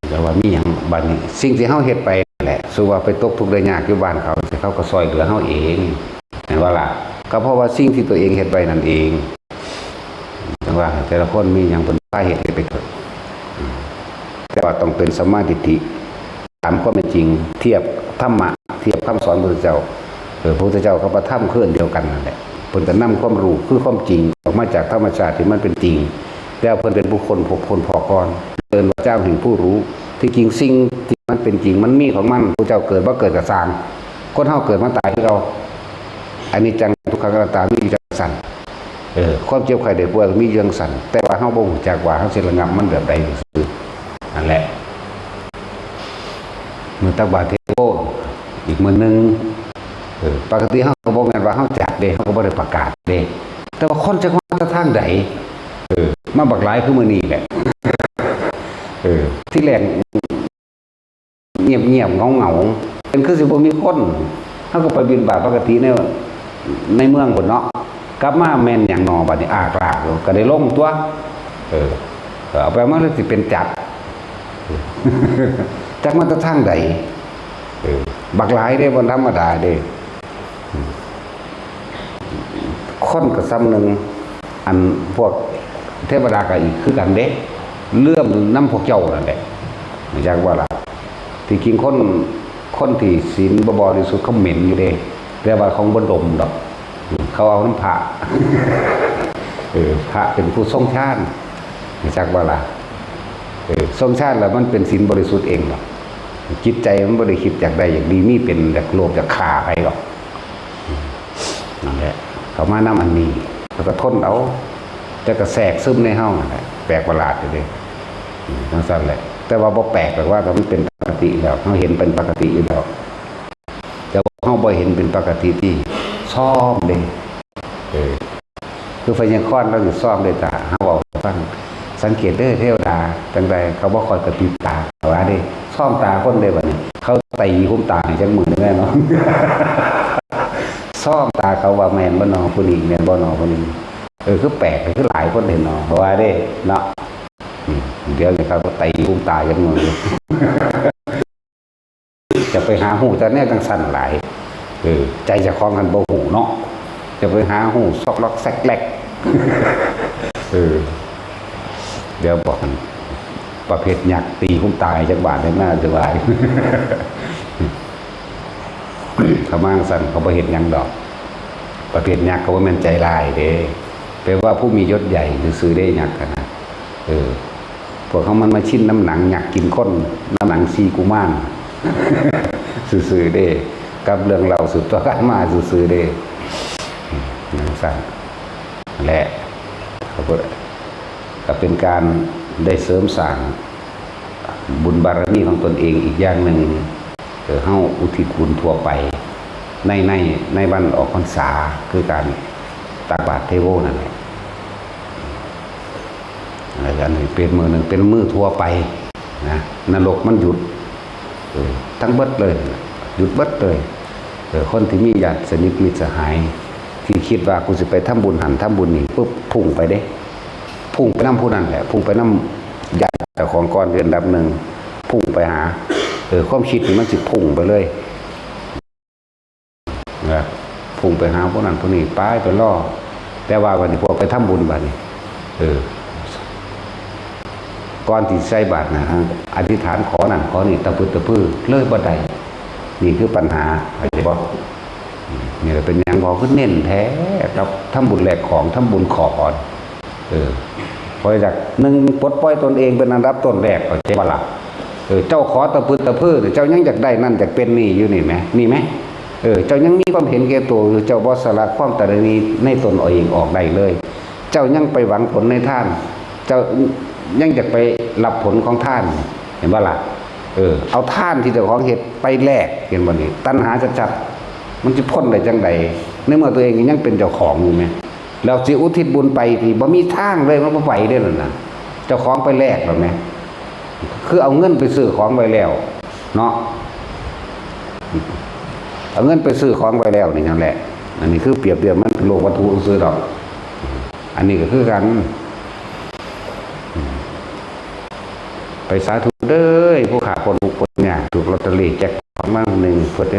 ແຕ່ວ່າມີຫຍັງບາດນີ້ ສິ່ງທີ່ເຮົາເຮັດໄປນັ້ນແຫຼະ ສົມມຸດວ່າໄປຕົກທຸກໄດ້ຍາກຢູ່ບ້ານເຂົາ ເຂົາກໍຊ່ອຍເຫຼືອເຮົາເອງ ແມ່ນບໍ່ລະ? ກໍເພາະວ່າສິ່ງທີ່ຕົວເອງເຮັດໄວ້ນັ້ນເອງ. ຈັ່ງວ່າແຕ່ລະຄົນມີຫຍັງເພິ່ນພາເຮັດ ເຮັດໄປເຖາະ. ແຕ່ວ່າຕ້ອງເປັນສຳມາທິດຖິ ຕາມຄວາມເປັນຈິງ ທຽບທຳມະ ທຽບຄຳສອນພະພຸດທະເຈົ້າ. ເອີ ພະພຸດທະເຈົ້າກັບພະທຳຄືອັນດຽວກັນນັ້ນແຫຼະ. ເພິ່ນກໍນຳຄວາມຮູ້ຄືຄວາມຈິງອອກມາຈາກທຳມະຊາດທີ່ມັນເປັນຈິງ ແລ້ວເພິ່ນເປັນຜູ້ຄົ້ນພົບຄົ້ນພໍ້ກ່ອນ ເອີ້ນວ່າເຈົ້າແຫ່ງຜູ້ຮູ້. ທີ່ຈິງສິ່ງທີ່ມັນເປັນຈິງມັນມີຂອງມັນ ຜູ້ເຈົ້າເກີດບໍ່ເກີດກໍຊ່າງ ຄົນເຮົາເກີດມາຕາຍຄືເກົ່າ. ອະນິດຈັງ ທຸກຂັງ ອະນັດຕາ ມີຢູ່ຈັ່ງຊັ້ນ. ເອີ ຄວາມເຈັບໄຂ້ໄດ້ປ່ວຍກໍມີຢູ່ຈັ່ງຊັ້ນ ແຕ່ວ່າເຮົາບໍ່ຮູ້ຈັກວ່າເຮົາຊິລະງັບມັນແບບໃດຊື່ໆ ນັ້ນແຫຼະ. ມື້ຕັກບາດເທໂວ ອີກມື້ໜຶ່ງ. ເອີ ປົກກະຕິເຮົາກໍບໍ່ແມ່ນວ່າເຮົາຈັດເດ້ ເຮົາກໍບໍ່ໄດ້ປະກາດເດ້ ແຕ່ວ່າຄົນຈັກມາແຕ່ທາງໃດ ເອີ ມາບັກຫຼາຍຄືມື້ນີ້ແຫຼະ. ເອີ ທີແລກ ງຽບໆ ເຫງົາໆ ເປັນຄືຊິບໍ່ມີຄົນ. ເຮົາກໍໄປບິນທະບາດປົກກະຕິໃນ ໃນເມືອງພຸ້ນເນາະ. ກັບມາແມ່ນຫຍັງນໍ ບາດນີ້ ອາກລາກຢູ່ ກໍໄດ້ລົງຕົວະ. ເອີ ເອົາໄປມາແລ້ວຊິເປັນຈັດ ຈັກມາແຕ່ທາງໃດ. ເອີ ບັກຫຼາຍເດ້ ບໍ່ທຳມະດາເດ້. ຄົນກໍສ່ຳໜຶ່ງ ອັນພວກເທວະດາກໍອີກຄືກັນເດ້ ເລື່ອມນຳພວກເຈົ້ານັ້ນແຫຼະ ຮູ້ຈັກບໍ່ລະ? ທີ່ຈິງຄົນ ຄົນທີ່ສິນບໍ່ບໍລິສຸດເຂົາເໝັນຢູ່ເດ້ ແຕ່ວ່າເຂົາບໍ່ດົມດອກ ເຂົາເອົານຳພະ. ເອີ ພະເປັນຜູ້ຊົງຊານ ຮູ້ຈັກບໍ່ລະ? ເອີ ຊົງຊານແລ້ວມັນເປັນສິນບໍລິສຸດເອງດອກ ຈິດໃຈມັນບໍ່ໄດ້ຄິດຢາກໄດ້ຢາກດີ ມີເປັນຢາກໂລບຢາກຂ້າໃຜດອກ. ນັ້ນແຫຼະ ເຂົາມານຳອັນນີ້ ແລ້ວກໍທົນເອົາ ແຕ່ກໍແຊກຊຶມໃນເຮົານັ້ນແຫຼະ ແປກປະຫຼາດຢູ່ເດ້ ອືມ ຈັ່ງຊັ້ນແຫຼະ. ແຕ່ວ່າບໍ່ແປກດອກ ວ່າກໍມັນເປັນປົກກະຕິແລ້ວ ເຮົາເຫັນເປັນປົກກະຕິຢູ່ແລ້ວ ແຕ່ວ່າເຮົາບໍ່ເຫັນເປັນປົກກະຕິທີ່ຊອມເດ້. ເອີ ຄືໄພຍາກອນລາວຊິຊອມເດ້ ຖ້າເຮົາເວົ້າໃຫ້ຟັງ ສັງເກດເດີເທວະດາຈັ່ງໃດ ເຂົາບໍ່ຄ່ອຍກະຕິບຕາ ເຂົາວ່າເດ້ ຊອມຕາຄົນເດ້ ບັດນີ້ເຂົາຕີຫຸ້ມຕາໃຫ້ຈັກມື້ແນ່ນອນ ຊອມຕາເຂົາວ່າແມ່ນບໍ່ນໍຜູ້ນີ້ ແມ່ນບໍ່ນໍຜູ້ນີ້. ເອີ ຄືແປກ ຄືຫຼາຍຄົນເຫັນເນາະ ເຂົາວ່າເດ້ເນາະ. ອືມ ດຽວນີ້ເຂົາກໍຕີຫຸ້ມຕາຈັກມື້ ຈະໄປຫາຮູ້ແຕ່ແນວຈັ່ງຊັ້ນຫຼາຍ ເອີ ໃຈເຈົ້າຂອງຫັ້ນບໍ່ຮູ້ເນາະ ຈະໄປຫາຮູ້ຊອກລັອກແຊກແລັກ. ເອີ ດຽວບອກ ປະເພດຍັກຕີຫຸ້ມຕາໃຫ້ຈັກບາດແນ່ນາ ສະບາຍ. ເຂົາມາຈັ່ງຊັ້ນ ເຂົາບໍ່ເຮັດຫຍັງດອກ ປະເພດຍັກກໍບໍ່ແມ່ນໃຈຮ້າຍເດ້ ແປວ່າຜູ້ມີຍົດໃຫຍ່ຊື່ໆເດ້ ຍັກຫັ້ນນະ. ເອີ ພວກເຮົາມັນມາຊິນນຳໜັງ ຍັກກິນຄົນ ນຳໜັງສີ່ກຸມານຊື່ໆເດ້ ກັບເລື່ອງເລົ່າສືບຕໍ່ກັນມາຊື່ໆເດ້ ຈັ່ງຊັ້ນແຫຼະ. ກໍເປັນການໄດ້ເສີມສ້າງບຸນບາລະມີຂອງຕົນເອງອີກຢ່າງໜຶ່ງ. ເອີ ເຮົາອຸທິດບຸນທົ່ວໄປໃນ ໃນ ໃນວັນອອກພັນສາ ຄືການຕັກບາດເທໂວນັ້ນແຫຼະ. ອັນນີ້ເປັນມື້ໜຶ່ງ ເປັນມື້ທົ່ວໄປນະ ນະລົກມັນຢຸດ ເອີ ທັງເບິດເລີຍ ຢຸດເບິດເລີຍ. ເອີ ຄົນທີ່ມີຍາດສະໜິດມິດສະຫາຍ ທີ່ຄິດວ່າ ກູຊິໄປທຳບຸນຫັ້ນທຳບຸນນີ້ ປຶບ ພຸ່ງໄປເດ້ ພຸ່ງໄປນຳຜູ້ນັ້ນແຫຼະ ພຸ່ງໄປນຳຍາດເຈົ້າຂອງກ່ອນ ເປັນອັນດັບໜຶ່ງ ພຸ່ງໄປຫາ ເອີ ຄວາມຄິດນີ້ມັນຊິພຸ່ງໄປເລີຍ ນະ ພຸ່ງໄປຫາຜູ້ນັ້ນຜູ້ນີ້ ໄປ ໄປລໍ. ແຕ່ວ່າບັດນີ້ພວກໄປທຳບຸນບັດນີ້ ເອີ ກ່ອນທີ່ໃສ່ບາດນະ ອະທິຖານຂໍນັ້ນຂໍນີ້ ຕະພຶດຕະພືເລີຍບໍ່ໄດ້. ນີ້ຄືບັນຫາ ເຂົ້າໃຈບໍ່? ນີ້ລະເປັນຫຍັງພໍ່ຄືເນັ້ນແທ້ກັບທຳບຸນແລກຂອງ ທຳບຸນຂໍ ເອີ ຂ້ອຍຢາກ ໜຶ່ງ ປົດປ່ອຍຕົນເອງເປັນອັນດັບຕົ້ນແລກ ເຂົ້າໃຈບໍ່ລະ? ເອີ ເຈົ້າຂໍຕະພຶດຕະພື ເຈົ້າຍັງຢາກໄດ້ນັ້ນຢາກເປັນນີ້ຢູ່ນີ້ແໝ ນີ້ແໝ ເອີ ເຈົ້າຍັງມີຄວາມເຫັນແກ່ໂຕຢູ່ ເຈົ້າບໍ່ສະຫຼະຄວາມຕະລະໜີໃນຕົນເອງອອກໄດ້ເລີຍ ເຈົ້າຍັງໄປຫວັງຜົນໃນທານ ເຈົ້າຍັງຢາກໄປຮັບຜົນຂອງທານ ເຫັນບໍ່ລະ? ເອີ ເອົາທານທີ່ເຈົ້າຂອງເຮັດໄປແລກ ເຫັນບໍ່ນີ້? ຕັນຫາຊັດໆ ມັນຊິພົ້ນໄດ້ຈັ່ງໃດ ໃນເມື່ອຕົວເອງຍັງເປັນເຈົ້າຂອງຢູ່ແມ? ແລ້ວຊິອຸທິດບຸນໄປທີ່ບໍ່ມີທາງເລີຍ ມັນບໍ່ໄປເດ້ນັ້ນນະ ເຈົ້າຂອງໄປແລກແລ້ວແມ ຄືເອົາເງິນໄປຊື້ຂອງໄວ້ແລ້ວເນາະ ເອົາເງິນໄປຊື້ຂອງໄວ້ແລ້ວນີ້ນັ້ນແຫຼະ. ອັນນີ້ຄືປຽບທຽບມັນເປັນໂລກວັດຖຸຊື່ໆດອກ ອັນນີ້ກໍຄືກັນ. ໄປສາທຸເດີ ຜູ້ຂ້າພົ້ນທຸກພົ້ນຍາກ ຖືກລອດເຕີຣີແຈັກຂອງລາງໜຶ່ງ ເພິ່ນເດີ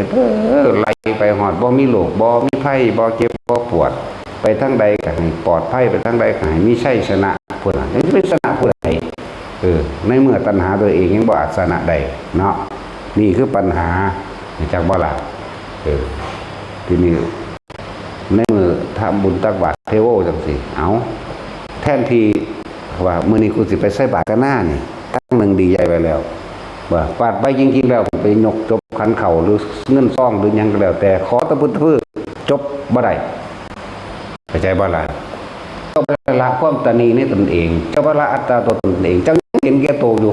ໄລ່ໄປຮອດ ບໍ່ມີໂລກ ບໍ່ມີໄພ ບໍ່ເຈັບບໍ່ປວດ ໄປທາງໃດກໍໃຫ້ປອດໄພ ໄປທາງໃດກໍໃຫ້ມີໄຊຊະນະ ພຸ້ນນະ ຈະໄປຊະນະຜູ້ໃດ? ເອີ ໃນເມື່ອຕັນຫາຕົວເອງຍັງບໍ່ອາດຊະນະໄດ້ເນາະ ນີ້ຄືປັນຫາ ຮູ້ຈັກບໍ່ລະ? ເອີ ທີນີ້ ໃນມື້ທຳບຸນຕັກບາດເທໂວຈັ່ງຊີ້ ເອົາ ແທນທີ່ວ່າມື້ນີ້ກູຊິໄປໃສ່ບາດກະນານີ້ ຕັ້ງໜຶ່ງດີໃຫຍ່ໄວ້ແລ້ວ ວ່າບາດໄປຈິງໆແລ້ວ ໄປຍົກຈົບຂັນເຂົ້າ ຫຼືເງິນຊອງ ຫຼືຫຍັງກໍແລ້ວແຕ່ ຂໍຕະພຶດຕະພື ຈົບບໍ່ໄດ້ ເຂົ້າໃຈບໍ່ລະ? ເຈົ້າບໍ່ລະຄວາມຕະໜີໃນຕົນເອງ ເຈົ້າບໍ່ລະອັດຕາຕົວຕົນເອງ ເຈົ້າຍັງເຫັນແກ່ໂຕຢູ່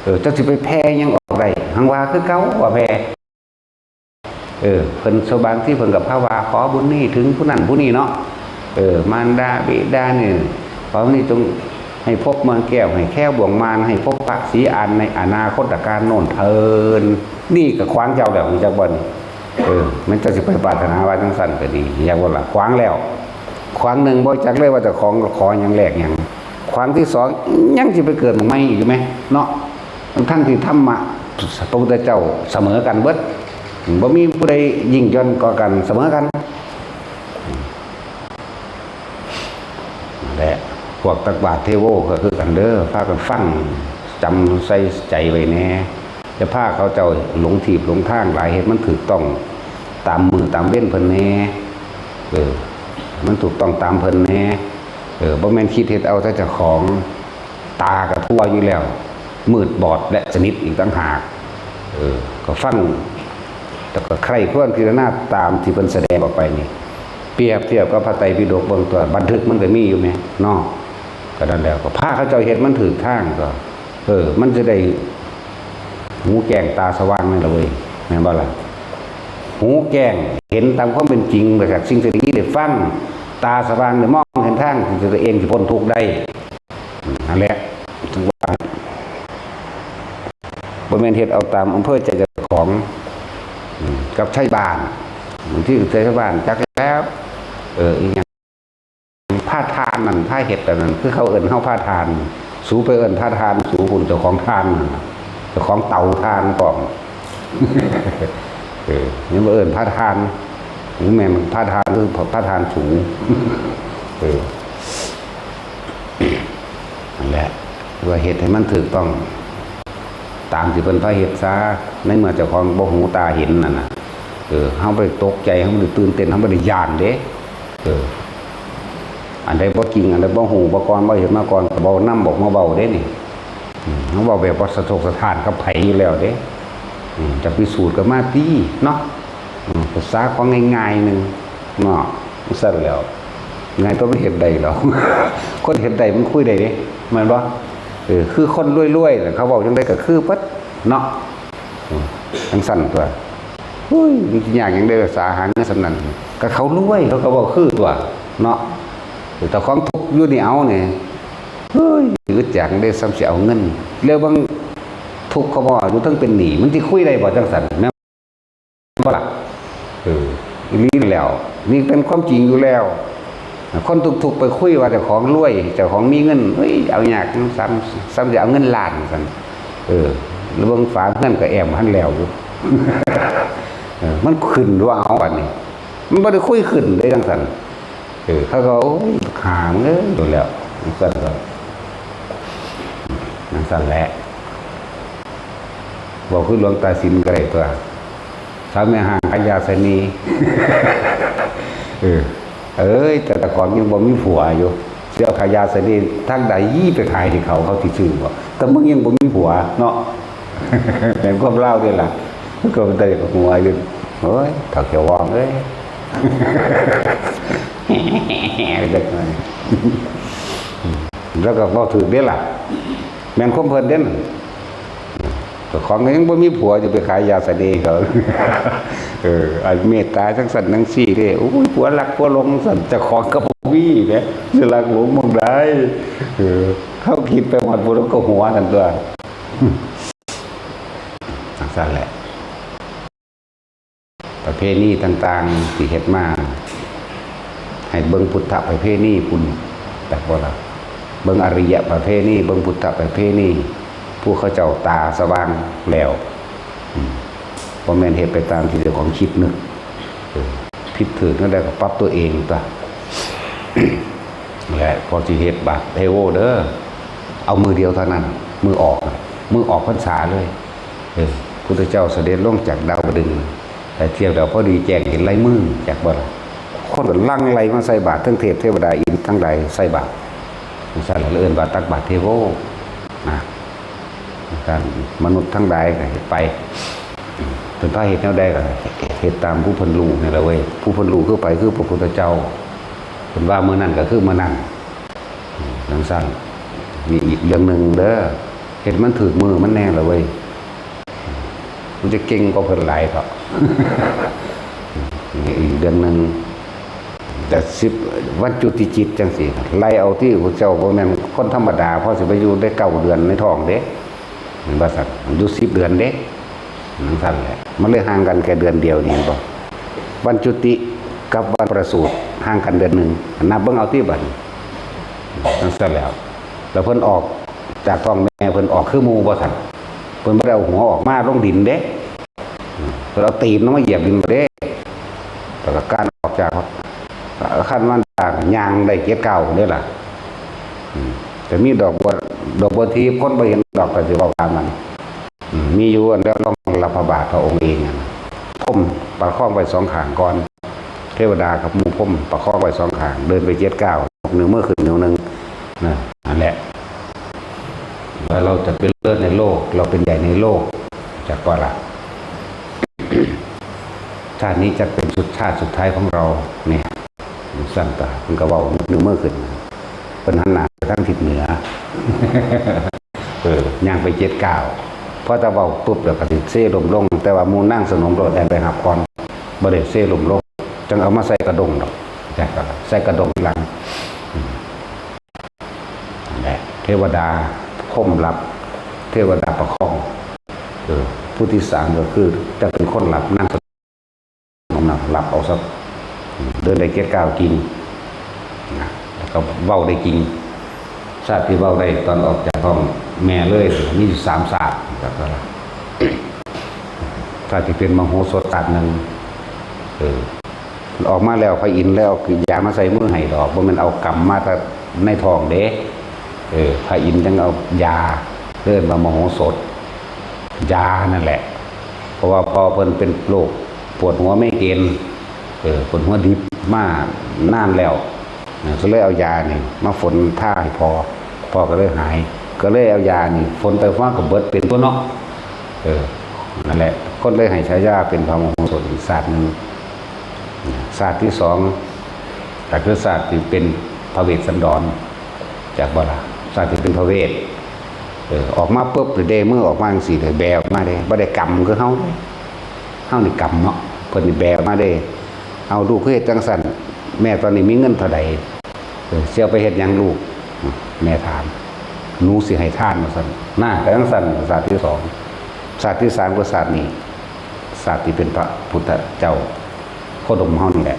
ເອີ ເຈົ້າຊິໄປແຜ່ຫຍັງອອກໄດ້ ຫັງວ່າຄືເກົ່າວ່າແຜ່ ເອີ ເພິ່ນ ສ່ວນບາງທີເພິ່ນກໍພາວ່າຂໍບຸນນີ້ເຖິງຜູ້ນັ້ນຜູ້ນີ້ເນາະ ເອີ ມານດາບິດານີ້ ຂໍນີ້ຈົ່ງໃຫ້ພົບເມືອງແກ້ວ ໃຫ້ແຄວບ່ວງມານ ໃຫ້ພົບພະສີອານໃນອະນາຄົດຕະການໂນ້ນເທີ້ນ ນີ້ກໍຂວາງເຈົ້າແລ້ວ ຮູ້ຈັກບໍ່ນີ້? ເ ເອີ ແມ່ນເຈົ້າຊິໄປປາດຖະໜາວ່າຈັ່ງຊັ້ນກໍດີ ຢາກບໍ່ລະ ຂວາງແລ້ວ ຂວາງໜຶ່ງບໍ່ຈັກເລີຍວ່າເຈົ້າຂອງຂໍຫຍັງແລກຫຍັງ ຂວາງທີສອງຍັງຊິໄປເກີດໃໝ່ອີກຢູ່ແມ ເນາະ ທັງທີ່ທຳມະພະພຸດທະເຈົ້າສະເໝີກັນເບິດ ບໍ່ມີຜູ້ໃດຍິ່ງຢ່ອນກວ່າກັນ ສະເໝີກັນ. ແລະ ພວກຕັກບາດເທໂວກໍຄືກັນເດີ້ ພາກັນຟັງ ຈຳໃສ່ໃຈໄວ້ແດ່ ຢ່າພາເຂົາເຈົ້າຫຼົງທີບຫຼົງທາງຫຼາຍ ເຮັດມັນຖືກຕ້ອງຕາມມື້ຕາມເວັນເພິ່ນແດ່ ເອີ ມັນຖືກຕ້ອງຕາມເພິ່ນແດ່ ເອີ ບໍ່ແມ່ນຄິດເຮັດເອົາແຕ່ເຈົ້າຂອງ ຕາກໍທົ່ວຢູ່ແລ້ວ ມືດບອດ ແລະ ສະໜິດອີກຕ່າງຫາກ ເອີ ກໍຟັງ ແລ້ວກໍໃຄ່ຄວນພິຈາລະນາຕາມທີ່ເພິ່ນສະແດງອອກໄປນີ້ ປຽບທຽບກັບພະໄຕປິດົກເບິ່ງຕົວະ ບັນທຶກມັນກໍມີຢູ່ແມເນາະ ກໍນັ້ນແຫຼະ ກໍພາເຂົາເຈົ້າເຮັດມັນຖືກທາງ ກໍ ເອີ ມັນຈະໄດ້ຫູແຈ້ງຕາສະຫວ່າງນັ້ນລະເວີຍ ແມ່ນບໍ່ລະ? ຫູແຈ້ງ ເຫັນຕາມຄວາມເປັນຈິງ ຈາກສິ່ງທີ່ໄດ້ຍິນໄດ້ຟັງ ຕາສະຫວ່າງ ໄດ້ມອງເຫັນທາງທີ່ຕົວເອງຊິພົ້ນທຸກໄດ້. ນັ້ນແຫຼະ ເຖິງວ່າບໍ່ແມ່ນເຮັດເອົາຕາມອຳເພີໃຈເຈົ້າຂອງ ອືມ ກັບໄທບ້ານ ບາງທີກໍໃຊ້ໄທບ້ານຈັກແລ້ວ ເອີ ອີຫຍັງ ພາທ່ານນັ້ນ ພາເຮັດອັນນັ້ນ ຄືເຂົາເອີ້ນເຮົາພາທ່ານ ສູໄປເອີ້ນພາທ່ານສູພຸ້ນ ເຈົ້າຂອງທ່ານນັ້ນ ເຈົ້າຂອງເຕົາຖ່ານພ້ອມ ເອີ ຍັງມາເອີ້ນພາທ່ານ ບໍ່ແມ່ນພາທ່ານ ຄືພາທ່ານສູ ເອີ. ນັ້ນແຫຼະ ວ່າເຮັດໃຫ້ມັນຖືກຕ້ອງຕາມທີ່ເພິ່ນພາເຮັດຊະ ໃນເມື່ອເຈົ້າຂອງບໍ່ຫູຕາເຫັນນັ້ນນະ ເອີ ເຮົາບໍ່ໄດ້ຕົກໃຈ ເຮົາບໍ່ໄດ້ຕື່ນເຕັ້ນ ເຮົາບໍ່ໄດ້ຢ້ານເດ້ ເອີ ອັນໃດບໍ່ຈິງ ອັນໃດບໍ່ຮູ້ ບໍ່ກ່ອນ ບໍ່ເຫັນມາກ່ອນ ກໍບໍ່ນຳອອກມາເວົ້າເດ້ນີ້ ອືມ ເຮົາເວົ້າແບບບໍ່ສະທົກສະທ້ານກັບໃຜຢູ່ແລ້ວເດ້ ອືມ ຈະພິສູດກໍມາຕິເນາະ ອືມ ປຶກສາຂອງງ່າຍໆໜຶ່ງເນາະ ຊັ້ນແລ້ວ ງ່າຍຕົວະ ມັນເຮັດໄດ້ດອກ ຄົນເຮັດໄດ້ມັນຄຸຍໄດ້ເດ້ ແມ່ນບໍ່? ເອີ ຄືຄົນລວຍໆ ເຂົາເວົ້າຈັ່ງໃດກໍຄືເບິດເນາະ ອືມ ຈັ່ງຊັ້ນຕົວະ ໂອ້ຍ ມັນຊິຍາກຫຍັງເດ້ ສາຫາເງິນສ່ຳນັ້ນ ກໍເຂົາລວຍ ເຂົາກໍເວົ້າຄືຕົວະເນາະ ເຈົ້າຂອງທຸກຢູ່ນີ້ ເອົານີ້ ໂອ້ຍ ອຶດຢາກເດ້ ສ່ຳຊິເອົາເງິນ ແລ້ວເບິ່ງທຸກເຂົາບໍ່ ຢູ່ເທິງເປັນໜີ້ ມັນຊິຄຸຍໄດ້ບໍ່ ຈັ່ງຊັ້ນແມ່ນ ບໍ່ລະ? ເອີ ອີ່ຫຼີແລ້ວ ນີ້ເປັນຄວາມຈິງຢູ່ແລ້ວ ຄົນທຸກໆໄປຄຸຍວ່າເຈົ້າຂອງລວຍ ເຈົ້າຂອງມີເງິນ ເອີຍ ເອົາຍາກ ສ່ຳ ສ່ຳຊິເອົາເງິນລ້ານຊັ້ນ ເອີ ລະເບິ່ງຝາເຮືອນກໍແອ້ມບໍ່ທັນແລ້ວຢູ່ ເອີ ມັນຂຶ້ນຕົວະ ເອົາ ບາດນີ້ ມັນບໍ່ໄດ້ຄຸຍຂຶ້ນເດ້ຈັ່ງຊັ້ນ ເອີ ເຂົາກໍ ໂອ້ຍ ຫາເອີຍ ໂດນແລ້ວ ຈັ່ງຊັ້ນກໍ ຈັ່ງຊັ້ນແຫຼະ ເວົ້າຄືຫຼວງຕາສິນກໍໄດ້ຕົວະ ສາວແມ່ຮ້າງຂາຍຢາສະເໜ່ ເອີ ເອີຍ ແຕ່ເຈົ້າຂອງຍັງບໍ່ມີຜົວຢູ່ ຊິເອົາຂາຍຢາສະເໜ່ທາງໃດໄປຂາຍໃຫ້ເຂົາ ເຂົາຊິຊື້ບໍ່? ແຕ່ມຶງຍັງບໍ່ມີຜົວເນາະ ແມ່ນຄວາມລາວເດ້ລະ ມັນກໍໄດ້ຫົວຢູ່ ໂອ້ຍ ເຖົ້າຂຽວວອງເອີຍ ຈັກໜ້ອຍ ແລ້ວກໍເວົ້າຖືກເດ້ລະ ແມ່ນຄວາມເພິ່ນເດ້ນັ້ນ ເຈົ້າຂອງກໍຍັງບໍ່ມີຜົວ ຈະໄປຂາຍຢາສະເໜ່ເຂົາ ເອີ ອັນເມດຕາຈັ່ງຊັ້ນຈັ່ງຊີ້ເດ້ ໂອ້ຍ ຜົວລັກຜົວຫຼົງຊັ້ນ ເຈົ້າຂອງກໍບໍ່ມີເດ້ ຊິລັກຫຼົງໝ່ອງໃດ ເອີ ເຮົາຄິດໄປຮອດພຸ້ນ ເຮົາກໍຫົວນັ້ນຕົວະ ຈັ່ງຊັ້ນແຫຼະ. ປະເພນີຕ່າງໆທີ່ເຮັດມາ ໃຫ້ເບິ່ງພຸດທະປະເພນີພຸ້ນ ແມ່ນບໍ່ລະ? ເບິ່ງອະລິຍະປະເພນີ ເບິ່ງພຸດທະປະເພນີ ພວກເຂົາເຈົ້າຕາສະຫວ່າງແລ້ວ ອືມ ບໍ່ແມ່ນເຮັດໄປຕາມທີ່ເຈົ້າຂອງຄິດນຶກ ເອີ ຜິດຖືກແນວໃດກໍປັບຕົວເອງຕົວະ ແລະ ພໍຊິເຮັດບາດເທໂວເດີ ເອົາມື້ດຽວເທົ່ານັ້ນ ມື້ອອກ ມື້ອອກພັນສາເລີຍ. ເອີ ພຸດທະເຈົ້າສະເດັດລົງຈາກດາວດຶງ ແຕ່ທຽບແລ້ວພໍດີແຈ້ງເຫັນລາຍມື ຈັກບໍ່ລະ? ຄົນກໍຫຼັ່ງໄຫຼມາໃສ່ບາດ ເຖິງເທບເທວະດາ ອີ່ຫຍັງທັງຫຼາຍໃສ່ບາດ ຈັ່ງຊັ້ນລະເອີ້ນວ່າຕັກບາດເທໂວນະ ຈັ່ງຊັ້ນ ມະນຸດທັງຫຼາຍກໍເຮັດໄປ ເພິ່ນພາເຮັດແນວໃດກໍເຮັດຕາມຜູ້ເພິ່ນຮູ້ນີ້ລະເວີຍ ຜູ້ເພິ່ນຮູ້ຄືໃຜ? ຄືພະພຸດທະເຈົ້າ ເພິ່ນວ່າມື້ນັ້ນກໍຄືມື້ນັ້ນ ຈັ່ງຊັ້ນ ນີ້ອີກເລື່ອງໜຶ່ງເດີ ເຮັດມັນຖືກມື້ມັນແດ່ລະເວີຍ ກູຈະເກັ່ງກວ່າເພິ່ນຫຼາຍເຖາະ ນີ້ອີກເລື່ອງໜຶ່ງ ແຕ່ສິບວັນຈຸຕິຈິດຈັ່ງຊີ້ ໄລ່ເອົາຕິ ພວກເຈົ້າບໍ່ແມ່ນຄົນທຳມະດາ ພໍຊິໄປຢູ່ໄດ້ເກົ້າເດືອນໃນທ້ອງເດ້ ແມ່ນບໍ່ຊັ້ນ ຢູ່ສິບເດືອນເດ້ ຈັ່ງຊັ້ນແຫຼະ ມັນເລີຍຫ່າງກັນແຄ່ເດືອນດຽວນີ້ ເຫັນບໍ່? ວັນຈຸຕິກັບວັນປະສູດຫ່າງກັນເດືອນໜຶ່ງ ນັບເບິ່ງເອົາຕິບັດນີ້ ຈັ່ງຊັ້ນແລ້ວ ແລ້ວເພິ່ນອອກຈາກທ້ອງແມ່ເພິ່ນອອກຄືໝູ່ບໍ່ຊັ້ນ? ເພິ່ນບໍ່ໄດ້ເອົາຫົວອອກມາລົງດິນເດ້ ເພິ່ນເອົາຕີນລົງມາຢຽບດິນເດ້ ແລ້ວກໍການອອກຈາກ ຄັນມັນຕ່າງຍ່າງໄດ້ເຈັດກ້າວເດ້ລະ ອືມ ແຕ່ມີດອກບົວ ດອກບົວທີບ ຄົນບໍ່ເຫັນດອກ ກໍຊິເວົ້າຕາມນັ້ນ ອືມ ມີຢູ່ ອັນແລ້ວລອງລອງພະບາດພະອົງເອງນັ້ນ ພົມປະຄອງໄວ້ສອງຂ້າງກ່ອນ ເທວະດາກັບໝູ່ພົມປະຄອງໄວ້ສອງຂ້າງ ເດີນໄປເຈັດກ້າວ ຍົກນິ້ວມືຂຶ້ນນິ້ວໜຶ່ງ ນະ ນັ້ນແຫຼະ ว่าเราจะเป็นเลิศในโลก เราเป็นใหญ่ในโลก จักว่าล่ะ ชาตินี้จะเป็นสุด ชาติสุดท้ายของเราเนี่ย สั่นตา มันก็เว้ายกนิ้วมือขึ้น เพิ่นหันหน้าไปทางทิศเหนือ เออ ย่างไปเจ็ดก้าว พอจะเว้าปุ๊บแล้วก็สิเซล้มลง แต่ว่าหมู่นางสนมโลดแล่นไปรับก่อน บ่ได้เซล้มลง จั่งเอามาใส่กระด้งดอก ใส่กระด้งทีหลัง อืม นั่นแหละ เทวดาพรหมรับ เทวดาประคอง เออ ผู้ที่สามก็คือจะเป็นคนรับ นางสนมนะ รับเอาซะ เดินได้เจ็ดก้าวจริงนะ แล้วก็เว้าได้จริง ชาติที่เว้าได้ตอนออกจากท้องแม่เลย มีอยู่สามชาติ ชาติที่เป็นมโหสถชาติหนึ่ง เออ ออกมาแล้วพระอินทร์แล้วเอายามาใส่มือให้ดอก บ่แม่นเอากำมาแต่ในท้องเด้ เออ พระอินทร์จั่งเอายา เอิ้นว่ามโหสถ ยานั่นแหละ เพราะว่าพ่อเพิ่นเป็นโรคปวดหัวไมเกรน เออ ปวดหัวดิบมานานแล้ว เออ ก็เลยเอายานี่มาฝนทาให้พ่อ พ่อก็เลยหาย ก็เลยเอายานี่ฝนไป ฟ้าก็เบิดเป็นตั๊วเนาะ เออ นั่นแหละ คนเลยให้ฉายาเป็นพระมโหสถอีกชาติหนึ่ง ชาติที่สองก็คือชาติที่เป็นพระเวสสันดร จักบ่ล่ะ ชาติที่เป็นพระเวส เออ ออกมาปุ๊บเด้ มือออกมาจั่งซี้เด้ แบออกมาเด้ บ่ได้กำคือเฮาเด้ เฮานี่กำเนาะ เพิ่นนี่แบออกมาเด้ เอาลูกคือเฮ็ดจั่งซั้น แม่ตอนนี้มีเงินเท่าใด เออ สิเอาไปเฮ็ดหยังลูก แม่ถาม หนูสิให้ทาน ว่าซั่น น่า ก็จั่งซั้น ชาติที่สอง ชาติที่สามก็ชาตินี้ ชาติที่เป็นพระพุทธเจ้า โคดมเฮานี่แหละ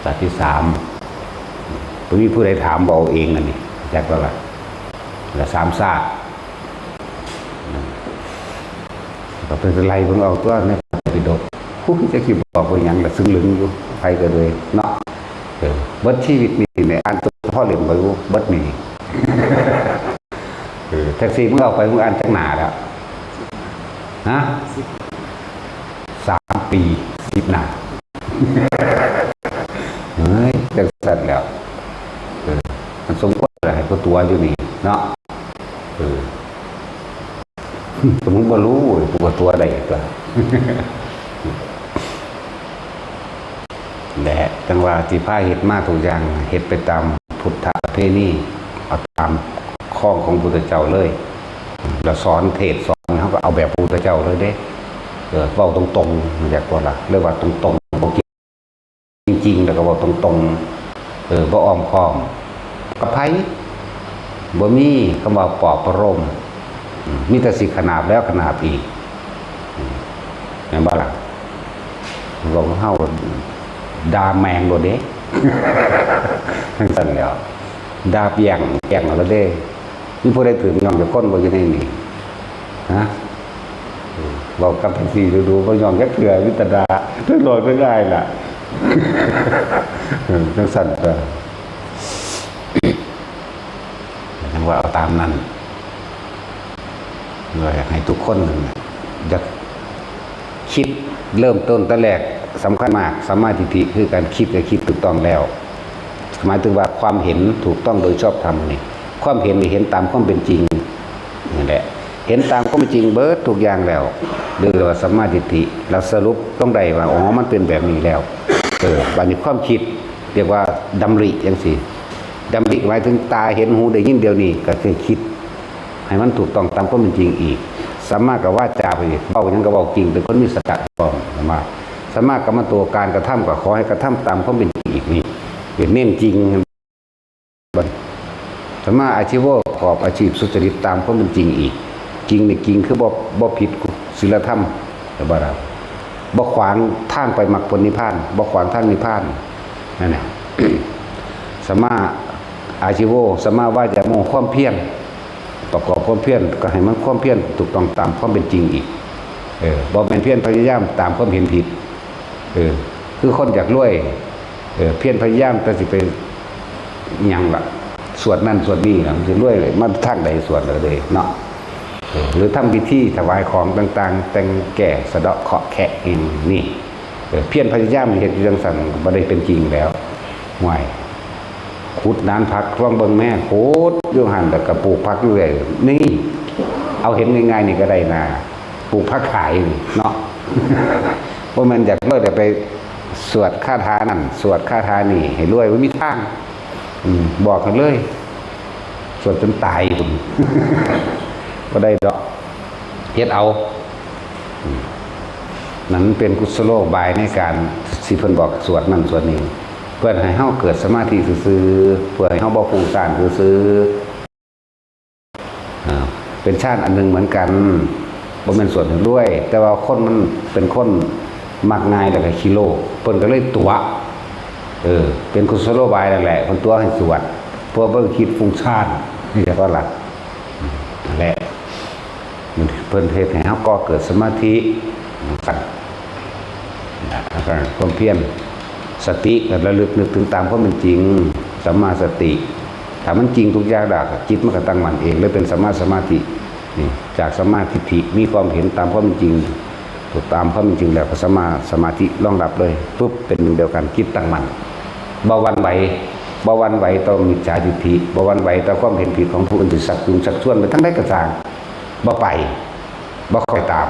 ชาติที่สาม บ่มีผู้ใดถาม บ่เอาเองอันนี้ จักแล้วล่ะ ละสามชาติ ก็เป็นไล่เบิ่งเอาตั๊วในพระไตรปิฎก โอ้ย จักสิบอกว่าหยัง ละซึ่งลึงอยู่ ไผก็เลยเนาะ เออ เบิดชีวิตนี่แหละ อ่านตัวพ่อเล่มไปอยู่ เบิดนี่ เออ แท็กซี่มึงเอาไป มึงอ่านจักหน้าแล้ว ฮะ สามปี สิบหน้า เฮ้ย จั่งซั้นแล้ว เออ มันสมควรแล้วให้กูตั๋วอยู่นี่เนาะ เออ ก็มึงบ่รู้ กูก็ตั๋วได้ตั๊ว และจั่งว่าที่พาเฮ็ดมาทุกอย่าง เฮ็ดไปตามพุทธประเพณี เอาตามคองของพุทธเจ้าเลย แล้วสอนเทศน์สอน เฮาก็เอาแบบพุทธเจ้าเลยเด้ เออ เว้าตรงๆ จักว่าล่ะ เรียกว่าตรงๆ บ่เก่ง จริงๆ แล้วก็เว้าตรงๆ เออ บ่อ้อมค้อม กับไผ บ่มีคำว่าปลอบประโลม อืม มีแต่สิขนาบแล้วขนาบอีก อืม แม่นบ่ล่ะ เว้าเฮาด่าแม่งโลดเด้ จั่งซั้นแหล้ว ด่าแป้ง แป้งเอาโลดเด้ มีผู้ใดถืกย่องจักคนบ่อยู่ในนี้ ฮะ เว้ากับแท็กซี่ดูๆ บ่ย่องจักเทื่อ มีแต่ด่า ทั้งน้อยทั้งอ้ายล่ะ เออ จั่งซั้นตั๊ว จั่งว่าเอาตามนั้น ว่าอยากให้ทุกคนนั่นน่ะ อยาก คิดเริ่มต้นแต่แรกสำคัญมาก สัมมาทิฏฐิคือการคิดก็คิดถูกต้องแล้ว หมายถึงว่าความเห็นถูกต้องโดยชอบธรรมนี่ ความเห็นนี่เห็นตามความเป็นจริงนั่นแหละ เห็นตามความเป็นจริงเบิดทุกอย่างแล้ว เรียกว่าสัมมาทิฏฐิ แล้วสรุปต้องได้ว่า อ๋อ มันเป็นแบบนี้แล้ว เออ บัดนี้ความคิดเรียกว่าดำริจั่งซี้ ดำริหมายถึงตาเห็น หูได้ยิน เดี๋ยวนี้ก็คือคิด ให้มันถูกต้องตามความเป็นจริงอีก สัมมากับวาจาไปอีก เว้าหยังก็เว้าจริง เป็นคนมีสัจจะพร้อม สัมมา สัมมากัมมันโต การกระทำก็ขอให้กระทำตามความเป็นจริงอีก นี่ เป็นเน้นจริง สัมมาอาชีโว ประกอบอาชีพสุจริตตามความเป็นจริงอีก ກິ່ງນີ້ກິ່ງຄືບໍ່ ບໍ່ຜິດສິນລະທຳ ແຕ່ວ່າບໍ່ຂວາງທາງໄປມັກຜົນນິບພານ ບໍ່ຂວາງທາງນິບພານ ນັ້ນແຫຼະ. ສຳມາອາຊີໂວ ສຳມາວາຍາໂມ ຄວາມພຽນ ປະກອບຄວາມພຽນ ກໍໃຫ້ມັນຄວາມພຽນຖືກຕ້ອງຕາມຄວາມເປັນຈິງອີກ ເອີ ບໍ່ແມ່ນພຽນພະຍາຍາມຕາມຄວາມເຫັນຜິດ ເອີ ຄືຄົນຢາກລວຍ ເອີ ພຽນພະຍາຍາມແຕ່ຊິໄປຫຍັງລະ ສວດນັ້ນສວດນີ້ລະ ມັນຊິລວຍເລີຍ ມາທາງໃດສວດເລີຍເນາະ ເອີ ຫຼືທຳພິທີຖວາຍຂອງຕ່າງໆ ແຕ່ງແກ້ສະເດາະເຄາະແຄະອີ່ຫຍັງນີ້ ເອີ ພຽນພະຍາຍາມເຮັດຢູ່ຈັ່ງຊັ້ນ ບໍ່ໄດ້ເປັນຈິງແລ້ວ ຫ້ວຍ ຂຸດນານຜັກລອງເບິ່ງແມ້ ຂຸດຢູ່ຫັ້ນ ແລ້ວກໍປູກຜັກຢູ່ເລື້ອຍ ນີ້ ເອົາເຫັນງ່າຍໆນີ້ກໍໄດ້ນາ ປູກຜັກຂາຍນີ້ເນາະ ບໍ່ແມ່ນຢາກລວຍແລ້ວໄປສວດຄາຖານັ້ນ ສວດຄາຖານີ້ໃຫ້ລວຍ ບໍ່ມີທາງ ອືມ ບອກໃຫ້ເລີຍ ສວດຈົນຕາຍພຸ້ນ ບໍ່ໄດ້ດອກ ເຮັດເອົາ ອືມ ນັ້ນເປັນກຸສະໂລບາຍໃນການທີ່ເພິ່ນບອກສວດນັ້ນສວດນີ້ ເພື່ອໃຫ້ເຮົາເກີດສະມາທິຊື່ໆ ເພື່ອໃຫ້ເຮົາບໍ່ຟຸ້ງສ້ານຊື່ໆ ເປັນຊານອັນໜຶ່ງເໝືອນກັນ ບໍ່ແມ່ນສວດໃຫ້ລວຍ ແຕ່ວ່າຄົນມັນເປັນຄົນມັກງ່າຍ ແລ້ວກໍຂີ້ໂລບ ເພິ່ນກໍເລີຍຕົວະ ເອີ ເປັນກຸສະໂລບາຍນັ້ນແຫຼະ ເພິ່ນຕົວະໃຫ້ສວດ ເພື່ອບໍ່ຄິດຟຸ້ງສ້ານ ເຫັນບໍ່ລະ ນັ້ນແຫຼະ ເພິ່ນເຮັດໃຫ້ເຮົາກໍ່ເກີດສະມາທິ ຄວາມພຽນ ສະຕິກໍລະລຶກນຶກເຖິງຕາມຄວາມເປັນຈິງ ສຳມາສະຕິ ຖ້າມັນຈິງທຸກຢ່າງແລ້ວ ຈິດມັນກໍຕັ້ງໝັ້ນເອງ ເລີຍເປັນສຳມາສະມາທິ ນີ້ ຈາກສຳມາທິດຖິ ມີຄວາມເຫັນຕາມຄວາມເປັນຈິງ ຕາມຄວາມເປັນຈິງແລ້ວ ກໍສຳມາສະມາທິລອງຮັບເລີຍ ປຶບ ເປັນໜຶ່ງດຽວກັນ ຈິດຕັ້ງໝັ້ນ ບໍ່ຫວັ່ນໄຫວ ບໍ່ຫວັ່ນໄຫວຕໍ່ມິດສາທິດຖິ ບໍ່ຫວັ່ນໄຫວຕໍ່ຄວາມເຫັນຜິດຂອງຜູ້ອື່ນ ຊິຊັກຈູງຊັກຊວນໄປທາງໃດກໍຊ່າງ ບໍ່ໄປ ບໍ່ຄ່ອຍຕາມ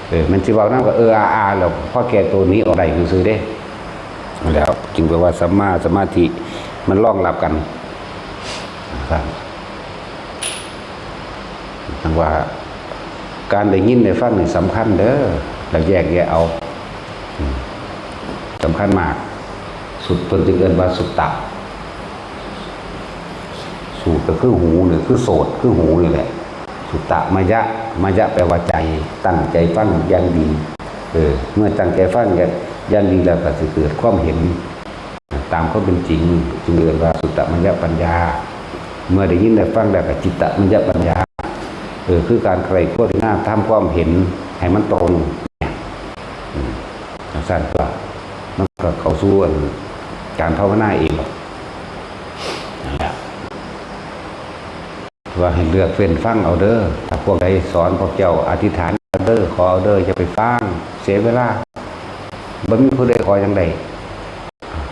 ເອີ ມັນຊິເວົ້ານຳກໍເອີອາອາ ແລ້ວພໍແກ່ໂຕໜີອອກໄດ້ຊື່ໆເດ້ ແລ້ວຈຶ່ງແປວ່າສຳມາສະມາທິ ມັນລອງຮັບກັນ ຈັ່ງວ່າ ການໄດ້ຍິນໄດ້ຟັງນີ້ສຳຄັນເດີ ແລ້ວແຍກແຍະເອົາ ອືມ ສຳຄັນມາກ ສຸດ ເພິ່ນຈຶ່ງເອີ້ນວ່າສຸດຕະ ສູດກໍຄືຫູນີ້ ຄືໂສດ ຄືຫູນີ້ແຫຼະ ສຸຕະມະຍະ ມະຍະແປວ່າໃຈ ຕັ້ງໃຈຟັງຢ່າງດີ ເອີ ເມື່ອຕັ້ງໃຈຟັງຢ່າງ ຢ່າງດີແລ້ວກໍຊິເກີດຄວາມເຫັນຕາມຄວາມເປັນຈິງ ຈຶ່ງເອີ້ນວ່າສຸຕະມະຍະປັນຍາ ເມື່ອໄດ້ຍິນໄດ້ຟັງແລ້ວກໍຈິດຕະມະຍະປັນຍາ ເອີ ຄືການໃຄ່ຄວນພິຈາລະນາທຳຄວາມເຫັນໃຫ້ມັນຕົງ ອືມ ຈັ່ງຊັ້ນຕົວະ ມັນກໍເຂົ້າສູ່ອັນການພາວະນາເອງ ນັ້ນແຫຼະ ວ່າໃຫ້ເລືອກເວັ້ນຟັງເອົາເດີ ຖ້າພວກໃດສອນພວກເຈົ້າອະທິຖານເອົາເດີ ຂໍເອົາເດີ ຢ່າໄປຟັງ ເສຍເວລາ ບໍ່ມີຜູ້ໃດຂໍຫຍັງໄດ້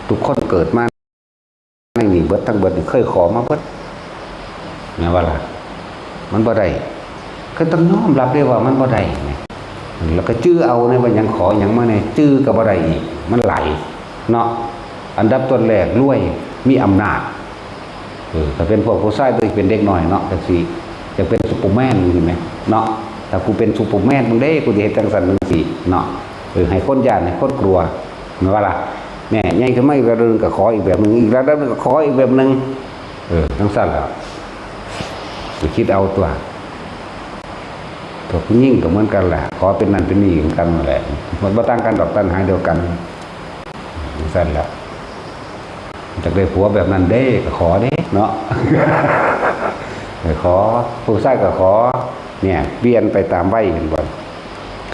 ທຸກຄົນເກີດມາໃນນີ້ເບິດ ທັງເບິດນີ້ເຄີຍຂໍມາເບິດ ແມ່ນບໍ່ລະ? ມັນບໍ່ໄດ້ ກໍຕ້ອງຍອມຮັບເດ້ວ່າມັນບໍ່ໄດ້ ແລ້ວກໍຈື່ເອົາແນ່ວ່າຫຍັງ ຂໍຫຍັງມາແນ່ ຈື່ກໍບໍ່ໄດ້ອີກ ມັນຫຼາຍເນາະ ອັນດັບຕົ້ນແລກລວຍ ມີອຳນາດ ເອີ ຖ້າເປັນພວກຜູ້ຊາຍ ບໍ່ໄດ້ເປັນເດັກນ້ອຍເນາະ ຈັກຊິ ຢາກເປັນຊຸບເປີແມນຢູ່ແໝ ເນາະ ຖ້າກູເປັນຊຸບເປີແມນມຶງເດ້ ກູຊິເຮັດຈັ່ງຊັ້ນຈັ່ງຊີ້ເນາະ ເອີ ໃຫ້ຄົນຢ້ານ ໃຫ້ຄົນກົວ ແມ່ນບໍ່ລະ? ແນ່ ໃຫຍ່ຂຶ້ນມາອີກລະດັບໜຶ່ງກໍຂໍອີກແບບໜຶ່ງ ອີກລະດັບໜຶ່ງກໍຂໍອີກແບບໜຶ່ງ ເອີ ຈັ່ງຊັ້ນແຫຼະ ໄປຄິດເອົາຕົວະ ພວກຜູ້ຍິງກໍເໝືອນກັນແຫຼະ ຂໍເປັນນັ້ນເປັນນີ້ຄືກັນນັ້ນແຫຼະ ມັນບໍ່ຕ່າງກັນດອກ ຕັນຫາດຽວກັນ ຈັ່ງຊັ້ນແຫຼະ ຢາກໄດ້ຜົວແບບນັ້ນເດ້ ກໍຂໍເດ້ເນາະ ເອີ ຂໍ ຜູ້ຊາຍກໍຂໍ ເນຍ ປ່ຽນໄປຕາມໄວ ເຫັນບໍ່?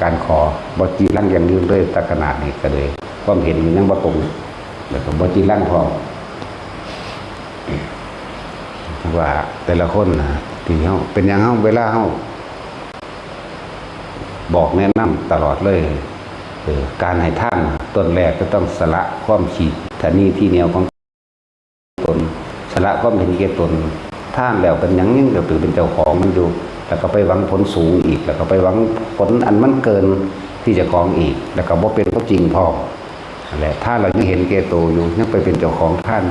ການຂໍ ບໍ່ຈີລັງຢ່າງອື່ນເລີຍ ແຕ່ຂະໜາດນີ້ກໍເລີຍ ຄວາມເຫັນມັນຍັງບໍ່ຕົງ ແລ້ວກໍບໍ່ຈີລັງພ້ອມ ວ່າແຕ່ລະຄົນນະ ທີ່ເຮົາ ເປັນຫຍັງເຮົາ ເວລາເຮົາບອກແນະນຳຕະຫຼອດເລີຍ ເອີ ການໃຫ້ທານ ຕົ້ນແລກກໍຕ້ອງສະຫຼະຄວາມຂີ້ຖະໜີທີ່ໜຽວຂອງ ຕົນ ສະຫຼະຄວາມເຫັນແກ່ຕົນ ທານແລ້ວເປັນຫຍັງຍັງຈະໄປເປັນເຈົ້າຂອງມັນຢູ່ ແລ້ວກໍໄປຫວັງຜົນສູງອີກ ແລ້ວກໍໄປຫວັງຜົນອັນມັນເກີນທີ່ເຈົ້າຂອງອີກ ແລ້ວກໍບໍ່ເປັນຄວາມຈິງພ້ອມ ແລະ ທານແລ້ວຍັງເຫັນແກ່ໂຕຢູ່ ຍັງໄປເປັນເຈົ້າຂອງທານ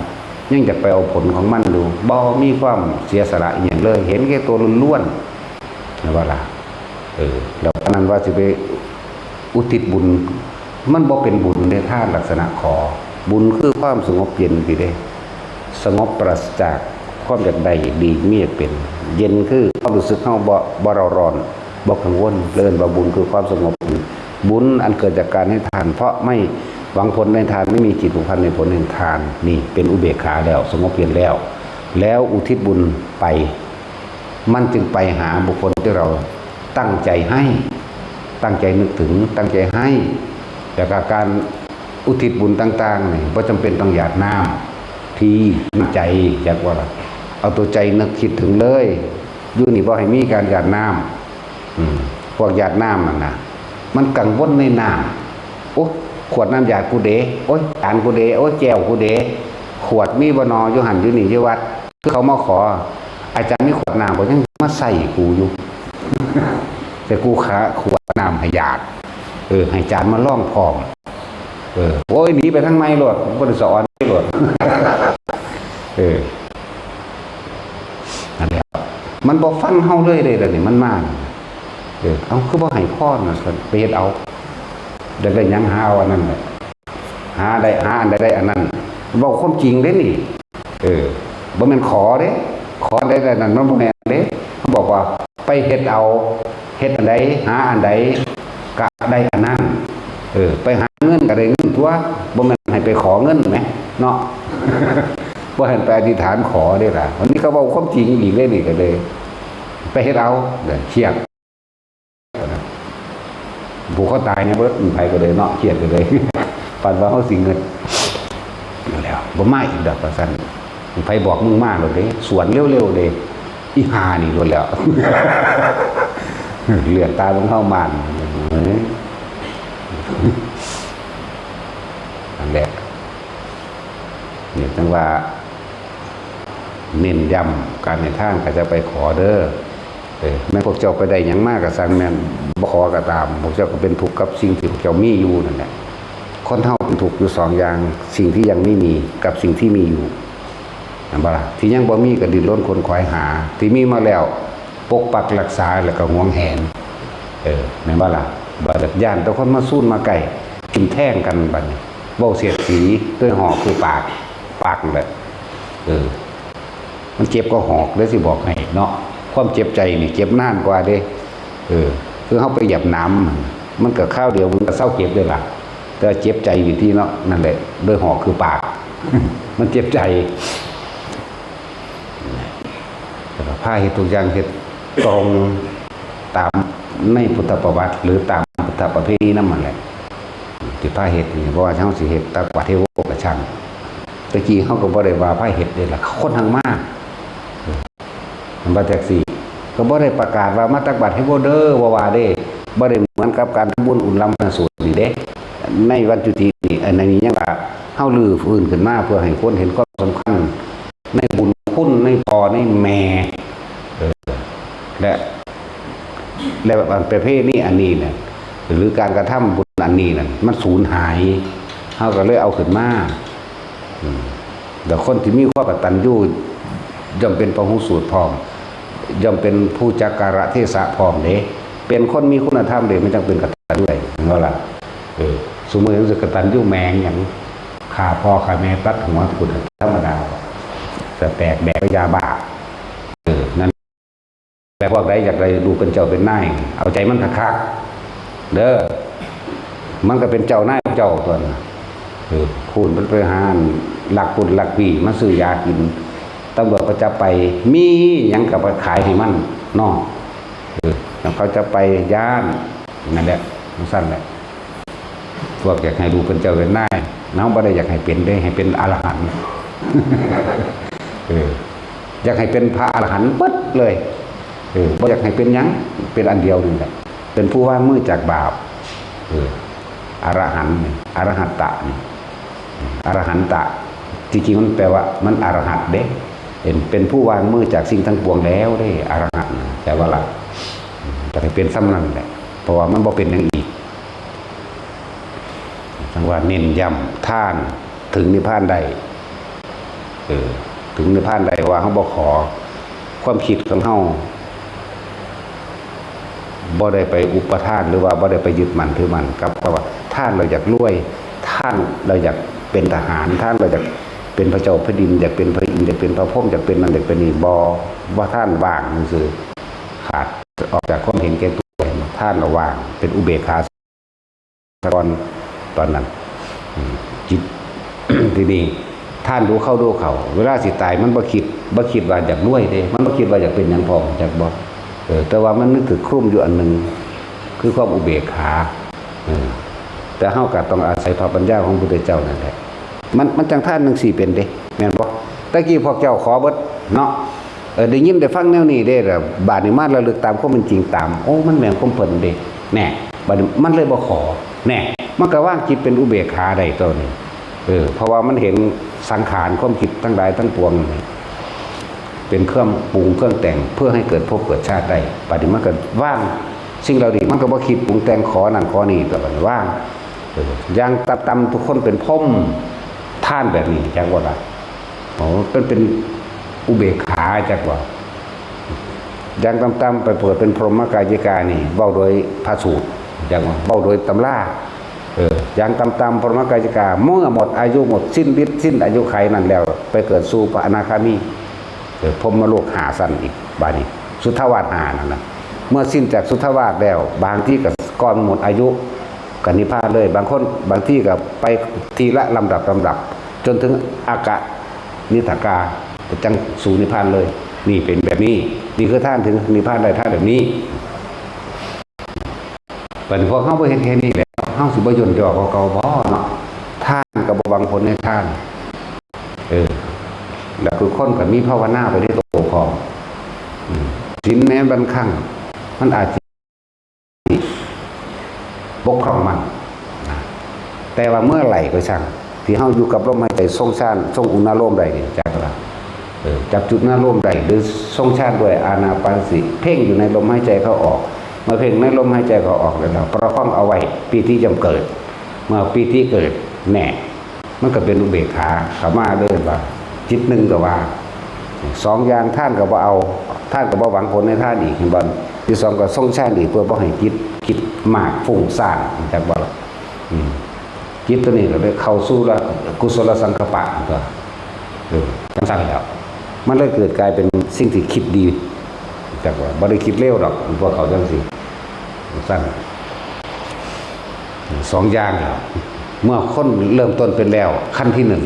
ຍັງຢາກໄປເອົາຜົນຂອງມັນຢູ່ ບໍ່ມີຄວາມເສຍສະຫຼະອີ່ຫຍັງເລີຍ ເຫັນແກ່ໂຕລ້ວນໆ ແມ່ນບໍ່ລະ? ເອີ ແລ້ວປານນັ້ນວ່າຊິໄປ ອຸທິດບຸນ ມັນບໍ່ເປັນບຸນເດ້ ທານລັກສະນະຂໍ ບຸນຄືຄວາມສະຫງົບເຢັນຊີ້ເດ້ ສະຫງົບປາສະຈາກ ຄວາມຢາກໄດ້ດີ ມີຢາກເປັນ ເຢັນຄືຄວາມຮູ້ສຶກເຮົາບໍ່ ບໍ່ເຣົາຮ້ອນ ບໍ່ກັງວົນ ເອີ້ນວ່າບຸນຄືຄວາມສະຫງົບ. ບຸນອັນເກີດຈາກການໃຫ້ທານ ເພາະໄມ່ຫວັງຜົນໃນທານ ໄມ່ມີຈິດຜູກພັນໃນຜົນແຫ່ງທານ ນີ້ເປັນອຸເບກຂາແລ້ວ ສະຫງົບເຢັນແລ້ວ ແລ້ວອຸທິດບຸນໄປ ມັນຈຶ່ງໄປຫາບຸກຄົນທີ່ເຮົາຕັ້ງໃຈໃຫ້ ຕັ້ງໃຈນຶກເຖິງ ຕັ້ງໃຈໃຫ້ ແລ້ວກໍການອຸທິດບຸນຕ່າງໆນີ້ ບໍ່ຈຳເປັນຕ້ອງຢາດນ້ຳ ທີ່ໃຈ ຈັກວ່າ ເອົາຕົວໃຈນຶກຄິດເຖິງເລີຍ. ຢູ່ນີ້ບໍ່ໃຫ້ມີການຢາດນ້ຳ ອືມ ພວກຢາດນ້ຳນັ້ນນະ ມັນກັງວົນໃນນ້ຳ ໂອ້ ຂວດນ້ຳຢາດກູເດ ໂອ້ຍ ຈານກູເດ ໂອ້ຍ ແກ້ວກູເດ ຂວດມີບໍ່ນໍ ຢູ່ຫັ້ນຢູ່ນີ້ຢູ່ວັດ ຄືເຂົາມາຂໍ ອາຈານມີຂວດນ້ຳບໍ່ ຍັງມາໃສ່ກູຢູ່ ແຕ່ກູຂາຂວດນ້ຳໃຫ້ຢາດ ເອີ ໃຫ້ຈານມາລອງພ້ອມ ເອີ ໂອ້ຍ ໜີໄປທາງໃໝ່ໂລດ ບໍ່ໄດ້ສະອອນໂລດ ເອີ ນັ້ນແຫຼະ ມັນບໍ່ຟັງເຮົາເລີຍເດ້ ດຽວນີ້ມັນມາ ເອີ ເອົາ ຄືບໍ່ໃຫ້ພອນວ່າຊັ້ນ ໄປເຮັດເອົາ ຢາກໄດ້ຫຍັງຫາເອົາອັນນັ້ນແຫຼະ ຫາໄດ້ ຫາອັນໃດໄດ້ອັນນັ້ນ ເວົ້າຄວາມຈິງເດ້ນີ້ ເອີ ບໍ່ແມ່ນຂໍເດ້ ຂໍອັນໃດໄດ້ອັນນັ້ນ ມັນບໍ່ແມ່ນເດ້ ເຮົາບອກວ່າໄປເຮັດເອົາ ເຮັດອັນໃດ ຫາອັນໃດກະໄດ້ອັນນັ້ນ ເອີ ໄປຫາເງິນກະໄດ້ເງິນຕົວະ ບໍ່ແມ່ນໃຫ້ໄປຂໍເງິນແໝ ເນາະ ບໍ່ໃຫ້ໄປອະທິຖານຂໍເດ້ລະ ອັນນີ້ກໍເວົ້າຄວາມຈິງອີກເດ້ນີ້ ກໍເລີຍໄປເຮັດເອົາ ຄຽດ ຜູກຄໍຕາຍແນ່ເບິດ ໃຜກໍເລີຍເນາະ ຄຽດກໍເລີຍ ປານວ່າເຮົາຊິເງິດ ແລ້ວບໍ່ມາອີກດອກວ່າຊັ້ນ ໃຜບອກມຶງມາໂລດເດ້ ສວນເລັວໆເດ້ ອີຫ່ານີ້ໂລດແລ້ວ ເຫຼືອດຕາເບິ່ງເຮົາມານ ເອີ ນັ້ນແຫຼະ ນີ້ຈັ່ງວ່າເນັ້ນຢ້ຳ ການໃຫ້ທານກໍຢ່າໄປຂໍເດີ ເອີ ແມ່ນພວກເຈົ້າໄປໄດ້ຫຍັງມາກໍຊ່າງແມ່ນ ບໍ່ຂໍກໍຕາມ ພວກເຈົ້າກໍເປັນທຸກກັບສິ່ງທີ່ພວກເຈົ້າມີຢູ່ນັ້ນແຫຼະ ຄົນເຮົາເປັນທຸກຢູ່ສອງຢ່າງ ສິ່ງທີ່ຍັງໄມ່ມີກັບສິ່ງທີ່ມີຢູ່ ແມ່ນບໍ່ລະ? ທີ່ຍັງບໍ່ມີກໍດີ້ນລົນຂົນຂວາຍຫາ ທີ່ມີມາແລ້ວປົກປັກຮັກສາ ແລ້ວກໍຫວງແຫນ ເອີ ແມ່ນບໍ່ລະ? ບາດຢ້ານແຕ່ຄົນມາຊູນມາໃກ້ ຖິ້ມແທງກັນ ບາດນີ້ເວົ້າສຽດສີ ໂດຍຫອກຄືປາກ ປາກນັ້ນແຫຼະ ເອີ ມັນເຈັບກວ່າຫອກເດ້ ຊິບອກໃຫ້ເນາະ ຄວາມເຈັບໃຈນີ້ເຈັບນານກວ່າເດ້ ເອີ ຄືເຮົາໄປຢຽບໜາມ ມັນກໍຄາວດຽວມັນກໍເຊົາເຈັບເດ້ລະ ແຕ່ເຈັບໃຈຢູ່ທີ່ເນາະ ນັ້ນແຫຼະ ໂດຍຫອກຄືປາກ ມັນເຈັບໃຈ ແລ້ວກໍພາເຮັດທຸກຢ່າງ ເຮັດຕຣົງຕາມໃນພຸດທະປະຫວັດ ຫຼື ຕາມພຸດທະປະເພນີນຳຫັ້ນແຫຼະ ທີ່ພາເຮັດນີ້ ບໍ່ວ່າເຮົາຊິເຮັດຕັກບາດເທໂວກໍຊ່າງ ແຕ່ກີ້ເຮົາກໍບໍ່ໄດ້ວ່າພາເຮັດເດ້ລະ ຄົນຫາງມາ ເອີ ມັນວ່າຈັ່ງຊີ້ ກໍບໍ່ໄດ້ປະກາດວ່າມາຕັກບາດເທໂວເດີ ບໍ່ວ່າເດ້ ບໍ່ໄດ້ເໝືອນກັບການທຳບຸນອຸ່ນລຳພັນສູດນີ້ເດ້ ໃນວັນຈຸຕິນີ້ ອັນນີ້ຍັງວ່າເຮົາຮື້ຟື້ນຂຶ້ນມາເພື່ອໃຫ້ຄົນເຫັນຄວາມສຳຄັນໃນບຸນຄຸນ ໃນພໍ່ໃນແມ່ ເອີ ແລະ ແລະ ອັນປະເພນີອັນນີ້ນະ ຫຼື ການກະທຳບຸນອັນນີ້ນັ້ນ ມັນສູນຫາຍ ເຮົາກໍເລີຍເອົາຂຶ້ນມາ ອືມ ແລ້ວຄົນທີ່ມີຄວາມກະຕັນຍູຍ່ອມເປັນພະຫູສູດພ້ອມ ຍ່ອມເປັນຜູ້ຈັກກາລະເທສະພ້ອມເດ້ ເປັນຄົນມີຄຸນນະທຳເດ້ ມັນຈັ່ງເປັນກະຕັນຍູໄດ້ ເຫັນບໍ່ລະ? ເອີ ຊຸມື້ນີ້ຊິກະຕັນຍູແມ່ງຫຍັງ ຂ້າພໍ່ຂ້າແມ່ຕັດຫົວພຸ້ນ ທຳມະດາ ສະແຕກແດກຢາບ້າ ເອີ ນັ້ນ ແຕ່ພວກໃດຢາກໄດ້ລູກເປັນເຈົ້າເປັນນາຍ ເອົາໃຈມັນຄັກໆເດີ ມັນກໍເປັນເຈົ້ານາຍເຈົ້າຕົວນະ ເອີ ພຸ້ນມັນໄປຫາລັກປຸ້ນລັກປີ້ມາຊື້ຢາກິນ ຕຳຫຼວດກໍຈັບໄປ ມີຫຍັງກໍໄປຂາຍໃຫ້ມັນເນາະ ເອີ ແລ້ວເຂົາຈັບໄປຢ້ານ ນັ້ນແຫຼະ ຈັ່ງຊັ້ນແຫຼະ ພວກຢາກໃຫ້ລູກເປັນເຈົ້າເປັນນາຍ ເຮົາບໍ່ໄດ້ຢາກໃຫ້ເປັນເດ້ ໃຫ້ເປັນອະລະຫັນ ເອີ ຢາກໃຫ້ເປັນພະອະລະຫັນເບິດເລີຍ ເອີ ບໍ່ຢາກໃຫ້ເປັນຫຍັງ ເປັນອັນດຽວນີ້ແຫຼະ ເປັນຜູ້ວາງມືຈາກບາບ ເອີ ອະລະຫັນ ອະລະຫັດຕະນີ້ ອະລະຫັນຕະ ທີ່ຈິງມັນແປວ່າມັນອະລະຫັດເດ້ ເປັນ ເປັນຜູ້ວາງມືຈາກສິ່ງທັງປວງແລ້ວເດ້ ອະລະຫັດ ແປວ່າລະ ຢາກໃຫ້ເປັນສ່ຳນັ້ນແຫຼະ ເພາະວ່າມັນບໍ່ເປັນຫຍັງອີກ. ຈັ່ງວ່າເນັ້ນຢ້ຳ ທານເຖິງນິບພານໄດ້ ເອີ ເຖິງນິບພານໄດ້ ເພາະວ່າເຮົາບໍ່ຂໍ ຄວາມຄິດຂອງເຮົາບໍ່ໄດ້ໄປອຸປະທານ ຫຼືວ່າບໍ່ໄດ້ໄປຍຶດໝັ້ນຖືໝັ້ນກັບຄຳວ່າ ທານແລ້ວຢາກລວຍ ທານແລ້ວຢາກເປັນທະຫານ ທານແລ້ວຢາກ ເປັນພະເຈົ້າແຜ່ນດິນ ຢາກເປັນພະອິນ ຢາກເປັນພະພົມ ຢາກເປັນນັ້ນຢາກເປັນນີ້ ບໍ່ ວ່າທ່ານວ່າງຊື່ໆ ຂາດອອກຈາກຄວາມເຫັນແກ່ຕົວ. ທ່ານລະວ່າງ ເປັນອຸເບກຂາສາກ່ອນຕອນນັ້ນ. ອືມ ຈິດ ທີນີ້ທ່ານດູເຂົ້າດູເຂົ້າ ເວລາຊິຕາຍມັນບໍ່ຄິດ ບໍ່ຄິດວ່າຢາກລວຍເດ້ ມັນບໍ່ຄິດວ່າຢາກເປັນຫຍັງພ້ອມ ຈັກບໍ່? ເອີ ແຕ່ວ່າມັນ ມັນຖືກຄລຸມຢູ່ອັນໜຶ່ງ ຄືຄວາມອຸເບກຂາ. ເອີ ແຕ່ເຮົາກໍຕ້ອງອາໄສພະປັນຍາຂອງພະພຸດທະເຈົ້ານັ້ນແຫຼະ ມັນ ມັນຈັ່ງທ່ານຈັ່ງຊິເປັນເດ້ ແມ່ນບໍ່? ແຕ່ກີ້ພວກເຈົ້າຂໍເບິດເນາະ ເອີ ໄດ້ຍິນໄດ້ຟັງແນວນີ້ເດ້ ແລ້ວບາດນີ້ມາລະລຶກຕາມຄວາມເປັນຈິງຕາມ ໂອ້ ມັນແມ່ນຄວາມເພິ່ນເດ້ ແນ່ ບາດນີ້ມັນເລີຍບໍ່ຂໍ ແນ່ ມັນກໍວາງຈິດເປັນອຸເບກຂາໄດ້ໂຕນີ້. ເອີ ເພາະວ່າມັນເຫັນສັງຂານຄວາມຄິດທັງຫຼາຍທັງປວງນີ້ ເປັນເຄື່ອງປຸງເຄື່ອງແຕ່ງ ເພື່ອໃຫ້ເກີດພົບເກີດຊາດໄດ້. ບາດນີ້ມັນກໍວາງສິ່ງເຫຼົ່ານີ້ ມັນກໍບໍ່ຄິດປຸງແຕ່ງຂໍນັ້ນຂໍນີ້ ກໍບາດນີ້ວາງ. ເອີ ຢ່າງຕ່ຳໆ ທຸກຄົນເປັນພົມ ທ່ານແບບນີ້ ຈັກບໍ່ລະ? ໂອ້ ເປັນ ເປັນອຸເບກຂາ ຈັກບໍ່? ຢ່າງຕ່ຳໆ ໄປເກີດເປັນພົມມະກາຍິການີ້ ເວົ້າໂດຍພະສູດ ຈັກບໍ່? ເວົ້າໂດຍຕຳລາ. ເອີ ຢ່າງຕ່ຳໆ ພົມມະກາຍິກາ ເມື່ອໝົດອາຍຸ ໝົດສິ້ນລິດສິ້ນອາຍຸໄຂນັ້ນແລ້ວ ໄປເກີດສູ່ພະອະນາຄາມີ ເອີ ພົມມະໂລກຫ້າຊັ້ນອີກ. ບາດນີ້ສຸດທະວາດຫ້ານັ້ນນະ ເມື່ອສິ້ນຈາກສຸດທະວາດແລ້ວ ບາງທີກໍກ່ອນໝົດອາຍຸກໍນິບພານເລີຍ ບາງຄົນ ບາງທີກໍໄປທີລະລຳດັບລຳດັບ ຈົນເຖິງອາກະນິດຖາກາ ກໍຈັ່ງສູ່ນິບພານເລີຍ. ນີ້ເປັນແບບນີ້ ນີ້ຄືທາງເຖິງນິບພານໄດ້ ທາງແບບນີ້. ບັດນີ້ພວກເຮົາບໍ່ເຮັດແຄ່ນີ້ແລ້ວ ເຮົາຊິບໍ່ຢ້ນຍໍກວ່າເກົ່າບໍ່ເນາະ? ທານກໍບໍ່ຫວັງຜົນໃນທານ ເອີ ແລ້ວຄືຄົນກໍມີພາວະນາໄປໃນໂຕພ້ອມ. ອືມ ສິນແມ້ບາງຄັ້ງມັນອາດຈະບົກຜ່ອງມັນນະ ແຕ່ວ່າເມື່ອໃດກໍຊ່າງ ທີ່ເຮົາຢູ່ກັບລົມຫາຍໃຈຊົງຊານ ຊົງອຸນາໂລມໄດ້ນີ້ ຈັກລະ ເອີ ຈັບຈຸດອາລົມໄດ້ ຫຼື ຊົງຊານດ້ວຍອານາປານສະຕິ ເພັ່ງຢູ່ໃນລົມຫາຍໃຈເຂົ້າອອກ. ເມື່ອເພັ່ງໃນລົມຫາຍໃຈເຂົ້າອອກແລ້ວ ປະຄອງເອົາໄວ້ ປີຕິຍ່ອມເກີດ. ເມື່ອປີຕິເກີດ ແນ່ ມັນກໍເປັນອຸເບກຂາເຂົ້າມາເລີຍ ວ່າຈິດໜຶ່ງກໍວ່າ ສອງຢ່າງ ທານກໍບໍ່ເອົາ ທານກໍບໍ່ຫວັງຜົນໃນທານອີກ ເຫັນບໍ່? ທີສອງກໍຊົງຊານອີກ ເພື່ອບໍ່ໃຫ້ຈິດຄິດມາກ ຟຸ້ງສ້ານ ຮູ້ຈັກບໍ່ລະ? ອືມ ຈິດຕົວນີ້ກໍເລີຍເຂົ້າສູ່ລະ ກຸສົລະສັງກັບປະຕົວະ ເອີ ຈັ່ງຊັ້ນແລ້ວ ມັນເລີຍເກີດກາຍເປັນສິ່ງທີ່ຄິດດີ ຈັກວ່າບໍ່ໄດ້ຄິດເລວດອກ ພວກເຂົາຈັ່ງຊີ້ ຈັ່ງຊັ້ນ. ສອງຢ່າງແລ້ວ ເມື່ອຄົນເລີ່ມຕົ້ນເປັນແລ້ວ ຂັ້ນທີໜຶ່ງ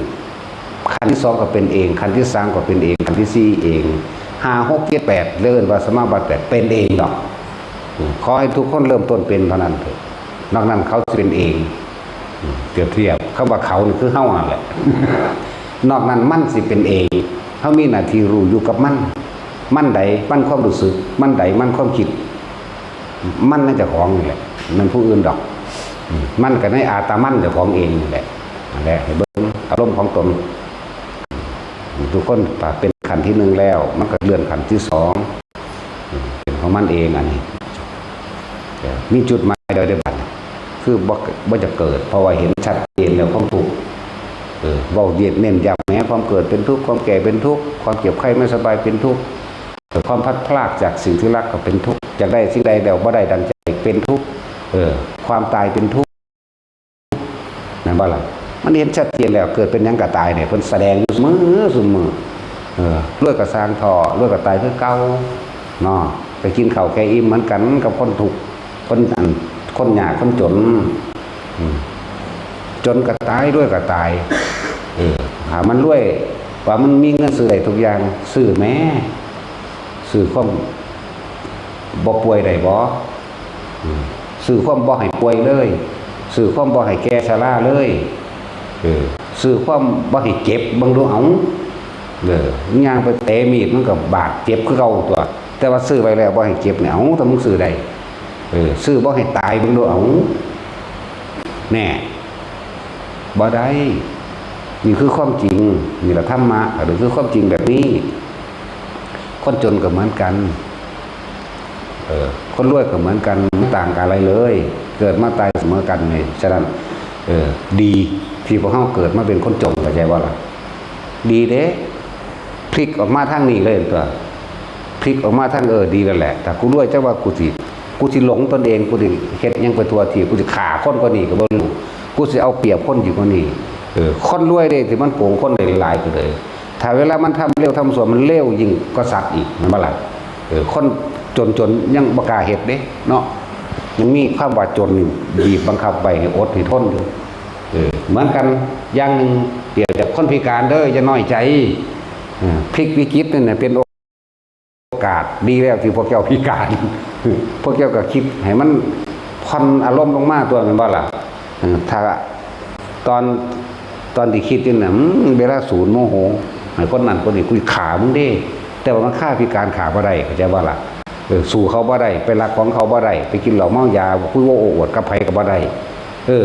ຂັ້ນທີສອງກໍເປັນເອງ ຂັ້ນທີສາມກໍເປັນເອງ ຂັ້ນທີສີ່ເອງ ຫ້າ ຫົກ ເຈັດ ແປດ ເອີ້ນວ່າສະມາບັດແປດ ເປັນເອງດອກ. ຂໍໃຫ້ທຸກຄົນເລີ່ມຕົ້ນເປັນເທົ່ານັ້ນເຖາະ ນອກນັ້ນເຂົາຊິເປັນເອງ. ປຽບທຽບຄຳວ່າເຂົານີ້ຄືເຮົານັ້ນແຫຼະ ນອກນັ້ນມັນຊິເປັນເອງ. ເຮົາມີໜ້າທີ່ຮູ້ຢູ່ກັບມັນ ມັນໃດມັນຄວາມຮູ້ສຶກ ມັນໃດມັນຄວາມຄິດ ມັນໃນເຈົ້າຂອງນີ້ແຫຼະ ແມ່ນຜູ້ອື່ນດອກ. ມັນກໍໃນອັດຕະມັນເຈົ້າຂອງເອງນີ້ແຫຼະ ນັ້ນແຫຼະ ໃຫ້ເບິ່ງອາລົມຂອງຕົນ. ທຸກຄົນຖ້າເປັນຂັ້ນທີໜຶ່ງແລ້ວ ມັນກໍເລື່ອນຂັ້ນທີສອງ ເປັນຂອງມັນເອງອັນນີ້ ມີຈຸດໝາຍແລ້ວເດ້ບັດນີ້ ຄືບໍ່ ບໍ່ຈະເກີດ ເພາະວ່າເຫັນຊັດເຈນແລ້ວຄວາມທຸກ. ເອີ ເວົ້າເນັ້ນຢ້ຳແໝ ຄວາມເກີດເປັນທຸກ ຄວາມແກ່ເປັນທຸກ ຄວາມເຈັບໄຂ້ໄມ່ສະບາຍເປັນທຸກ ຄວາມພັດພລາກຈາກສິ່ງທີ່ຮັກກໍເປັນທຸກ ຢາກໄດ້ສິ່ງໃດແລ້ວບໍ່ໄດ້ດັ່ງໃຈເປັນທຸກ ເອີ ຄວາມຕາຍເປັນທຸກ. ແມ່ນບໍ່ລະ? ມັນເຫັນຊັດເຈນແລ້ວ ເກີດເປັນຫຍັງກໍຕາຍນີ້ ເພິ່ນສະແດງຢູ່ຊຸມື້ ຊຸມື້. ເອີ ລວຍກໍຊ່າງເຖາະ ລວຍກໍຕາຍຄືເກົ່າເນາະ. ໄປກິນເຂົ້າແກ່ອີ່ມເໝືອນກັນກັບຄົນທຸກ ຄົນອັນ ຄົນຍາກຄົນຈົນ. ອືມ ຈົນກໍຕາຍ ລວຍກໍຕາຍ. ເອີ ຖ້າມັນລວຍ ວ່າມັນມີເງິນຊື້ໄດ້ທຸກຢ່າງ ຊື້ແໝ ຊື້ຄວາມບໍ່ປ່ວຍໄດ້ບໍ່? ອືມ ຊື້ຄວາມບໍ່ໃຫ້ປ່ວຍເລີຍ ຊື້ຄວາມບໍ່ໃຫ້ແກ່ຊະລາເລີຍ. ເອີ ຊື້ຄວາມບໍ່ໃຫ້ເຈັບເບິ່ງດູເອົາ. ເອີ ຍ່າງໄປເຕະມີດມັນກໍບາດເຈັບຄືເກົ່າຕົວະ ແຕ່ວ່າຊື້ໄວ້ແລ້ວບໍ່ໃຫ້ເຈັບນີ້ ເອົາ ຖ້າມຶງຊື້ໄດ້ ເອີ ຊື້ບໍ່ໃຫ້ຕາຍເບິ່ງດູເອົາ. ແນ່ ບໍ່ໄດ້. ນີ້ຄືຄວາມຈິງ ນີ້ລະທຳມະ ກໍຄືຄວາມຈິງແບບນີ້. ຄົນຈົນກໍເໝືອນກັນ ເອີ ຄົນລວຍກໍເໝືອນກັນ ບໍ່ຕ່າງກັນອະໄລເລີຍ ເກີດມາຕາຍສະເໝີກັນນີ້. ສະນັ້ນ ເອີ ດີທີ່ພວກເຮົາເກີດມາເປັນຄົນຈົນ ເຂົ້າໃຈບໍ່ລະ? ດີເດ້ ພລິກອອກມາທາງນີ້ເລີຍຕົວະ ພລິກອອກມາທາງ ເອີ ດີແລ້ວແຫຼະ. ຖ້າກູລວຍ ຈັກວ່າກູຊິ ກູຊິຫຼົງຕົນເອງ ກູຊິເຮັດຫຍັງໄປທົ່ວທີ່ ກູຊິຂ້າຄົນກວ່ານີ້ກໍບໍ່ຮູ້ ກູຊິເອົາປຽບຄົນຍິ່ງກວ່ານີ້ ເອີ ຄົນລວຍເດ້ທີ່ມັນໂກງຄົນໄດ້ຫຼາຍກວ່າເດີ. ຖ້າເວລາມັນທຳເລວທຳຊົ່ວ ມັນເລວຍິ່ງກວ່າສັດອີກ ແມ່ນບໍ່ລະ? ເອີ ຄົນຈົນໆຍັງບໍ່ກ້າເຮັດເດ້ເນາະ, ຍັງມີຄວາມວ່າຈົນນີ້ບີບບັງຄັບໄວ້ໃຫ້ອົດໃຫ້ທົນຢູ່. ເອີ ເໝືອນກັນຢ່າງໜຶ່ງ ປຽບທຽບກັບຄົນພິການເດີ ຢ່ານ້ອຍໃຈ. ເອີ ພລິກວິກິດນັ້ນນະເປັນໂອ ໂອກາດ ດີແລ້ວທີ່ພວກເຈົ້າພິການ ພວກເຈົ້າກໍຄິດໃຫ້ມັນຜ່ອນອາລົມລົງມາຕົວະ ແມ່ນບໍ່ລະ? ເອີ ຖ້າຕອນ ຕອນທີ່ຄິດຢູ່ນັ້ນ ເວລາສູນໂມໂຫໃຫ້ຄົນນັ້ນຄົນນີ້ ກູຂ້າມຶງເດ້, ແຕ່ວ່າມັນຄາພິການຂ້າບໍ່ໄດ້ ເຂົ້າໃຈບໍ່ລະ? ເອີ ສູ້ເຂົາບໍ່ໄດ້ ໄປລັກຂອງເຂົາບໍ່ໄດ້ ໄປກິນເຫຼົ້າເມົາຢາ ຄຸຍໂອ້ອວດກັບໃຜກໍບໍ່ໄດ້. ເອີ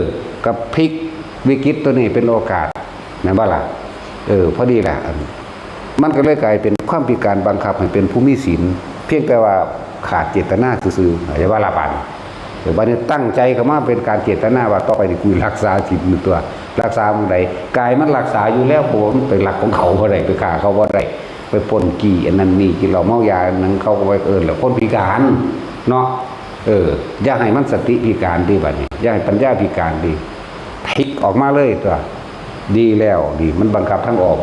ກໍພລິກວິກິດຕົວນີ້ເປັນໂອກາດ ແມ່ນບໍ່ລະ? ເອີ ພໍດີລະ ອັນ ມັນກໍເລີຍກາຍເປັນຄວາມພິການບັງຄັບໃຫ້ເປັນຜູ້ມີສິນ ພຽງແຕ່ວ່າຂາດເຈດຕະນາຊື່ໆ ເຂົ້າໃຈວ່າລະບາດນີ້. ເອີ ບາດນີ້ຕັ້ງໃຈເຂົ້າມາເປັນການເຈດຕະນາວ່າ ຕໍ່ໄປນີ້ກູຮັກສາສິນຕົວະ, ຮັກສາໝ່ອງໃດ? ກາຍມັນຮັກສາຢູ່ແລ້ວ ເພາະວ່າມັນໄປລັກຂອງເຂົາບໍ່ໄດ້ ໄປຂ້າເຂົາບໍ່ໄດ້ ໄປປຸ້ນກີ້ອັນນັ້ນນີ້ ກິນເຫຼົ້າເມົາຢາອັນນັ້ນ ເຂົາກໍວ່າເອີ້ນແລ້ວຄົນພິການເນາະ. ເອີ ຢ່າໃຫ້ມັນສະຕິພິການຕິ ບາດນີ້ ຢ່າໃຫ້ປັນຍາພິການຕິ ພິກອອກມາເລີຍຕົວະ. ດີແລ້ວ ດີ ມັນບັງຄັບທາງອອກ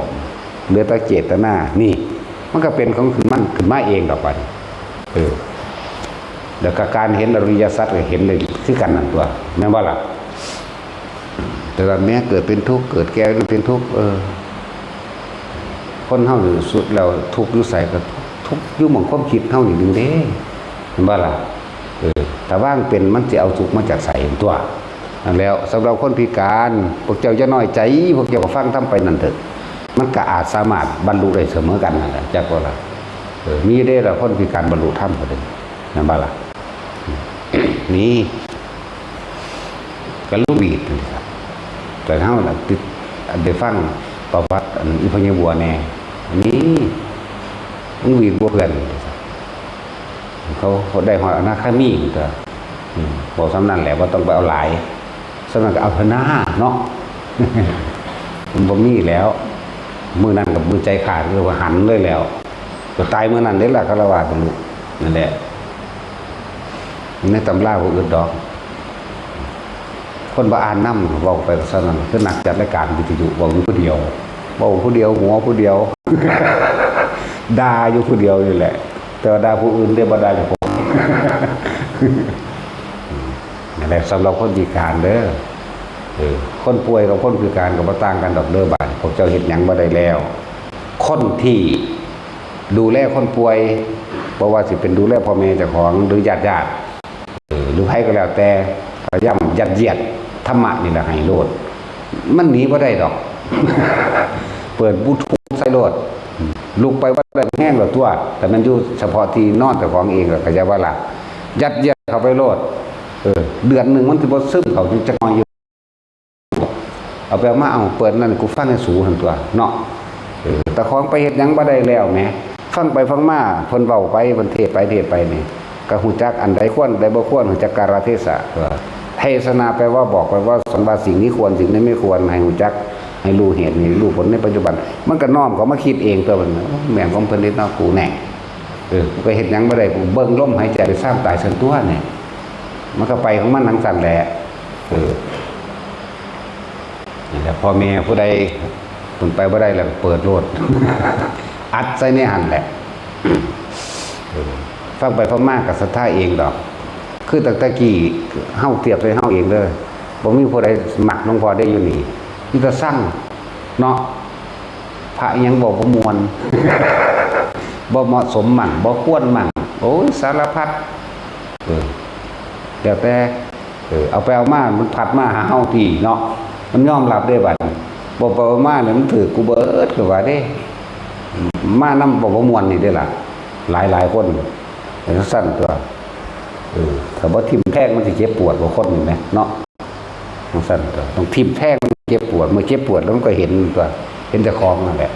ເຫຼືອແຕ່ເຈດຕະນາ ນີ້ ມັນກໍເປັນຂອງມັນຂຶ້ນມາເອງດອກບາດນີ້. ເອີ ແລ້ວກໍການເຫັນອະລິຍະສັດກໍເຫັນໄດ້ຄືກັນນັ້ນຕົວະ ແມ່ນບໍ່ລະ? ແຕ່ວ່າແມ້ເກີດເປັນທຸກ ເກີດແກ່ເປັນທຸກ ເອີ ຄົນເຮົານີ້ສຸດແລ້ວທຸກຢູ່ໃສ? ກໍທຸກຢູ່ໝ່ອງຄວາມຄິດເຮົານີ້ເດ້ ແມ່ນບໍ່ລະ? ເອີ ຖ້າວາງເປັນ ມັນຊິເອົາສຸກມາຈາກໃສຕົວະ? ນັ້ນແຫຼະ ສຳລັບຄົນພິການ ພວກເຈົ້າຢ່ານ້ອຍໃຈ ພວກເຈົ້າກໍຟັງທຳໄປນັ້ນເທີະ ມັນກໍອາດສາມາດບັນລຸໄດ້ສະເໝີກັນນັ້ນແຫຼະ ຈັກບໍ່ລະ? ເອີ ມີເດ້ລະ ຄົນພິການບັນລຸທຳກໍໄດ້ ແມ່ນບໍ່ລະ? ນີ້ ກໍລຸງຫວີດນີ້ລະ ແຕ່ເຮົານະຕິດ ໄດ້ຟັງປະຫວັດອັນອີ່ພໍ່ໃຫຍ່ບົວແດ່ ນີ້ ລຸງຫວີດບົວເພື່ອນ ເຂົາໄດ້ຮອດອະນາຄາມີຕົວະ. ອືມ ເວົ້າສ່ຳນັ້ນແຫຼະ ບໍ່ຕ້ອງໄປເອົາຫຼາຍ ສ່ຳນັ້ນກໍເອົາເຖາະນາເນາະ ມັນບໍ່ມີແລ້ວ. ມື້ນັ້ນກໍມືໃຈຂາດ ກໍຫັນເລີຍແລ້ວ ກໍຕາຍມື້ນັ້ນເດ້ລະ ຄາລະວາດບັນລຸ ນັ້ນແຫຼະ. ໃນຕຳລາບໍ່ອຶດດອກ ຄົນບໍ່ອ່ານນຳ ເວົ້າໄປກໍສ່ຳນັ້ນ ຄືນັກຈັດລາຍການວິທະຍຸ ເວົ້າຢູ່ຜູ້ດຽວ ເວົ້າຜູ້ດຽວ ຫົວຜູ້ດຽວ ດ່າຢູ່ຜູ້ດຽວນີ້ແຫຼະ ແຕ່ວ່າດ່າຜູ້ອື່ນເດ້ ບໍ່ດ່າເຈົ້າຂອງ. ນັ້ນແຫຼະ ສຳລັບຄົນພິການເດີ ເອີ ຄົນປ່ວຍກັບຄົນພິການກໍບໍ່ຕ່າງກັນດອກເດີ. ບາດນີ້ພວກເຈົ້າເຮັດຫຍັງບໍ່ໄດ້ແລ້ວ ຄົນທີ່ດູແລຄົນປ່ວຍ ບໍ່ວ່າຊິເປັນດູແລພໍ່ແມ່ເຈົ້າຂອງ ຫຼື ຍາດໆ ເອີ ຫຼືໃຜກໍແລ້ວແຕ່ ພະຍາຍາມຍັດຢຽດທຳມະນີ້ລະໃຫ້ໂລດ ມັນໜີບໍ່ໄດ້ດອກ ເປີດບລູທູດໃສ່ໂລດ ລຸກໄປບໍ່ໄດ້ແຮງແລ້ວຕົວະ. ແຕ່ແມ່ນຢູ່ສະເພາະທີ່ນອນເຈົ້າຂອງເອງກໍຢ່າວ່າລະ ຍັດຢຽດເຂົ້າໄປໂລດ. ເອີ ເດືອນໜຶ່ງມັນຊິບໍ່ຊຶມເຂົ້າຈັກໜ້ອຍຢູ່ ເອົາໄປເອົາມາ ເອົາ ເປີດນັ້ນໃຫ້ກູຟັງແດ່ສູຫັ້ນຕົວະເນາະ. ເອີ ເຈົ້າຂອງໄປເຮັດຫຍັງບໍ່ໄດ້ແລ້ວແໝ ຟັງໄປຟັງມາ ເພິ່ນເວົ້າໄປ ເພິ່ນເທດໄປເທດໄປນີ້ ກໍຮູ້ຈັກອັນໃດຄວນ ອັນໃດບໍ່ຄວນ ຮູ້ຈັກກາລະເທສະຕົວະ. ເທສະນາແປວ່າບອກ ແປວ່າສອນວ່າສິ່ງນີ້ຄວນ ສິ່ງນີ້ບໍ່ຄວນ ໃຫ້ຮູ້ຈັກ ໃຫ້ຮູ້ເຫດ ໃຫ້ຮູ້ຜົນໃນປັດຈຸບັນ. ມັນກໍນ້ອມເຂົ້າມາຄິດເອງຕົວະ ມັນ ໂອ້ ແມ່ນຂອງເພິ່ນເດ້ເນາະ ກູແນ່. ເອີ ໄປເຮັດຫຍັງບໍ່ໄດ້ ເບິ່ງລົມຫາຍໃຈໄປຊາມຕາຍຊັ້ນຕົວະນີ້ ມັນກໍໄປຂອງມັນຈັ່ງຊັ້ນແຫຼະ. ເອີ ນັ້ນແຫຼະ ພໍ່ແມ່ຜູ້ໃດເພິ່ນໄປບໍ່ໄດ້ແລ້ວກໍເປີດໂລດ ອັດໃສ່ໃນຫັ້ນແຫຼະ. ເອີ ຟັງໄປຟັງມາກໍສັດທາເອງດອກ ຄືຕັ້ງແຕ່ກີ້ເຮົາທຽບໃສ່ເຮົາເອງເດີ ບໍ່ມີຜູ້ໃດມັກຫຼວງພໍ່ເດ້ຢູ່ນີ້ ມີແຕ່ຊັງເນາະ. ພະອີ່ຫຍັງເວົ້າບໍ່ມ່ວນ ບໍ່ເໝາະສົມໝັ້ງ ບໍ່ຄວນໝັ້ງ ໂອ້ຍ ສາລະພັດ. ເອີ ແລ້ວແຕ່ ເອີ ເອົາໄປເອົາມາ ມັນພັດມາຫາເຮົາພີ້ເນາະ ມັນຍອມຮັບເດ້ບັດນີ້. ເວົ້າໄປເວົ້າມານີ້ ມັນຖືກກູເບີດ ຄືວ່າເດ້ ມານຳເວົ້າບໍ່ມ່ວນນີ້ເດ້ລະ ຫຼາຍໆຄົນ ເປັນຈັ່ງຊັ້ນຕົວະ. ເອີ ຖ້າບໍ່ຖິ້ມແທງ ມັນຊິເຈັບປວດບໍ່ ຄົນນີ້ແໝ ເນາະ. ຈັ່ງຊັ້ນຕົວະ ຕ້ອງຖິ້ມແທງ ມັນເຈັບປວດ ເມື່ອເຈັບປວດແລ້ວມັນກໍເຫັນຕົວະ ເຫັນເຈົ້າຂອງນັ້ນແຫຼະ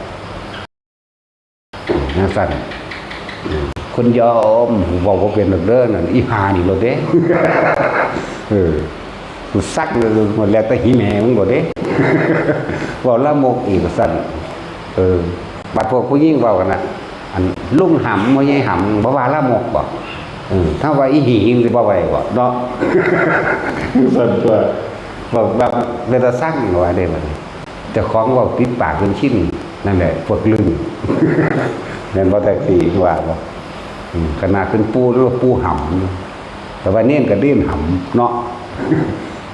ຈັ່ງຊັ້ນ. ອືມ ຄຸນຍອມ ເວົ້າບໍ່ເປັນດອກເດີ ນັ້ນອີ່ຫ່ານີ້ໂລດເດ້. ເອີ ກູຊັກເລີຍ ໝົດແລ້ວແຕ່ຫີແມ່ມຶງໂລດເດ້ ເວົ້າລາມົກອີກວ່າຊັ້ນ. ເອີ ບັດພວກຜູ້ຍິງເວົ້າກັນນະ ອັນລຸງຫຳ ບໍ່ໃຫຍ່ຫຳ ບໍ່ວ່າລາມົກບໍ? ເອີ ຖ້າວ່າອີ່ຫີຫິງຊິບໍ່ໄຫວບໍເນາະ? ສ່ວນຕົວ ແບບ ແບບເປັນຕາຊັງວ່າເດ້ບັດນີ້ ເຈົ້າຂອງເວົ້າຕິດປາກຈົນຊິນ ນັ້ນແຫຼະພວກລຶ້ງ ແມ່ນບໍ່ ແທັກຊີວ່າບໍ່? ອືມ ຂະໜາດເປັນປູ່ ຫຼືວ່າປູ່ຫຳ ແຕ່ວ່າເນນກໍເນນຫຳເນາະ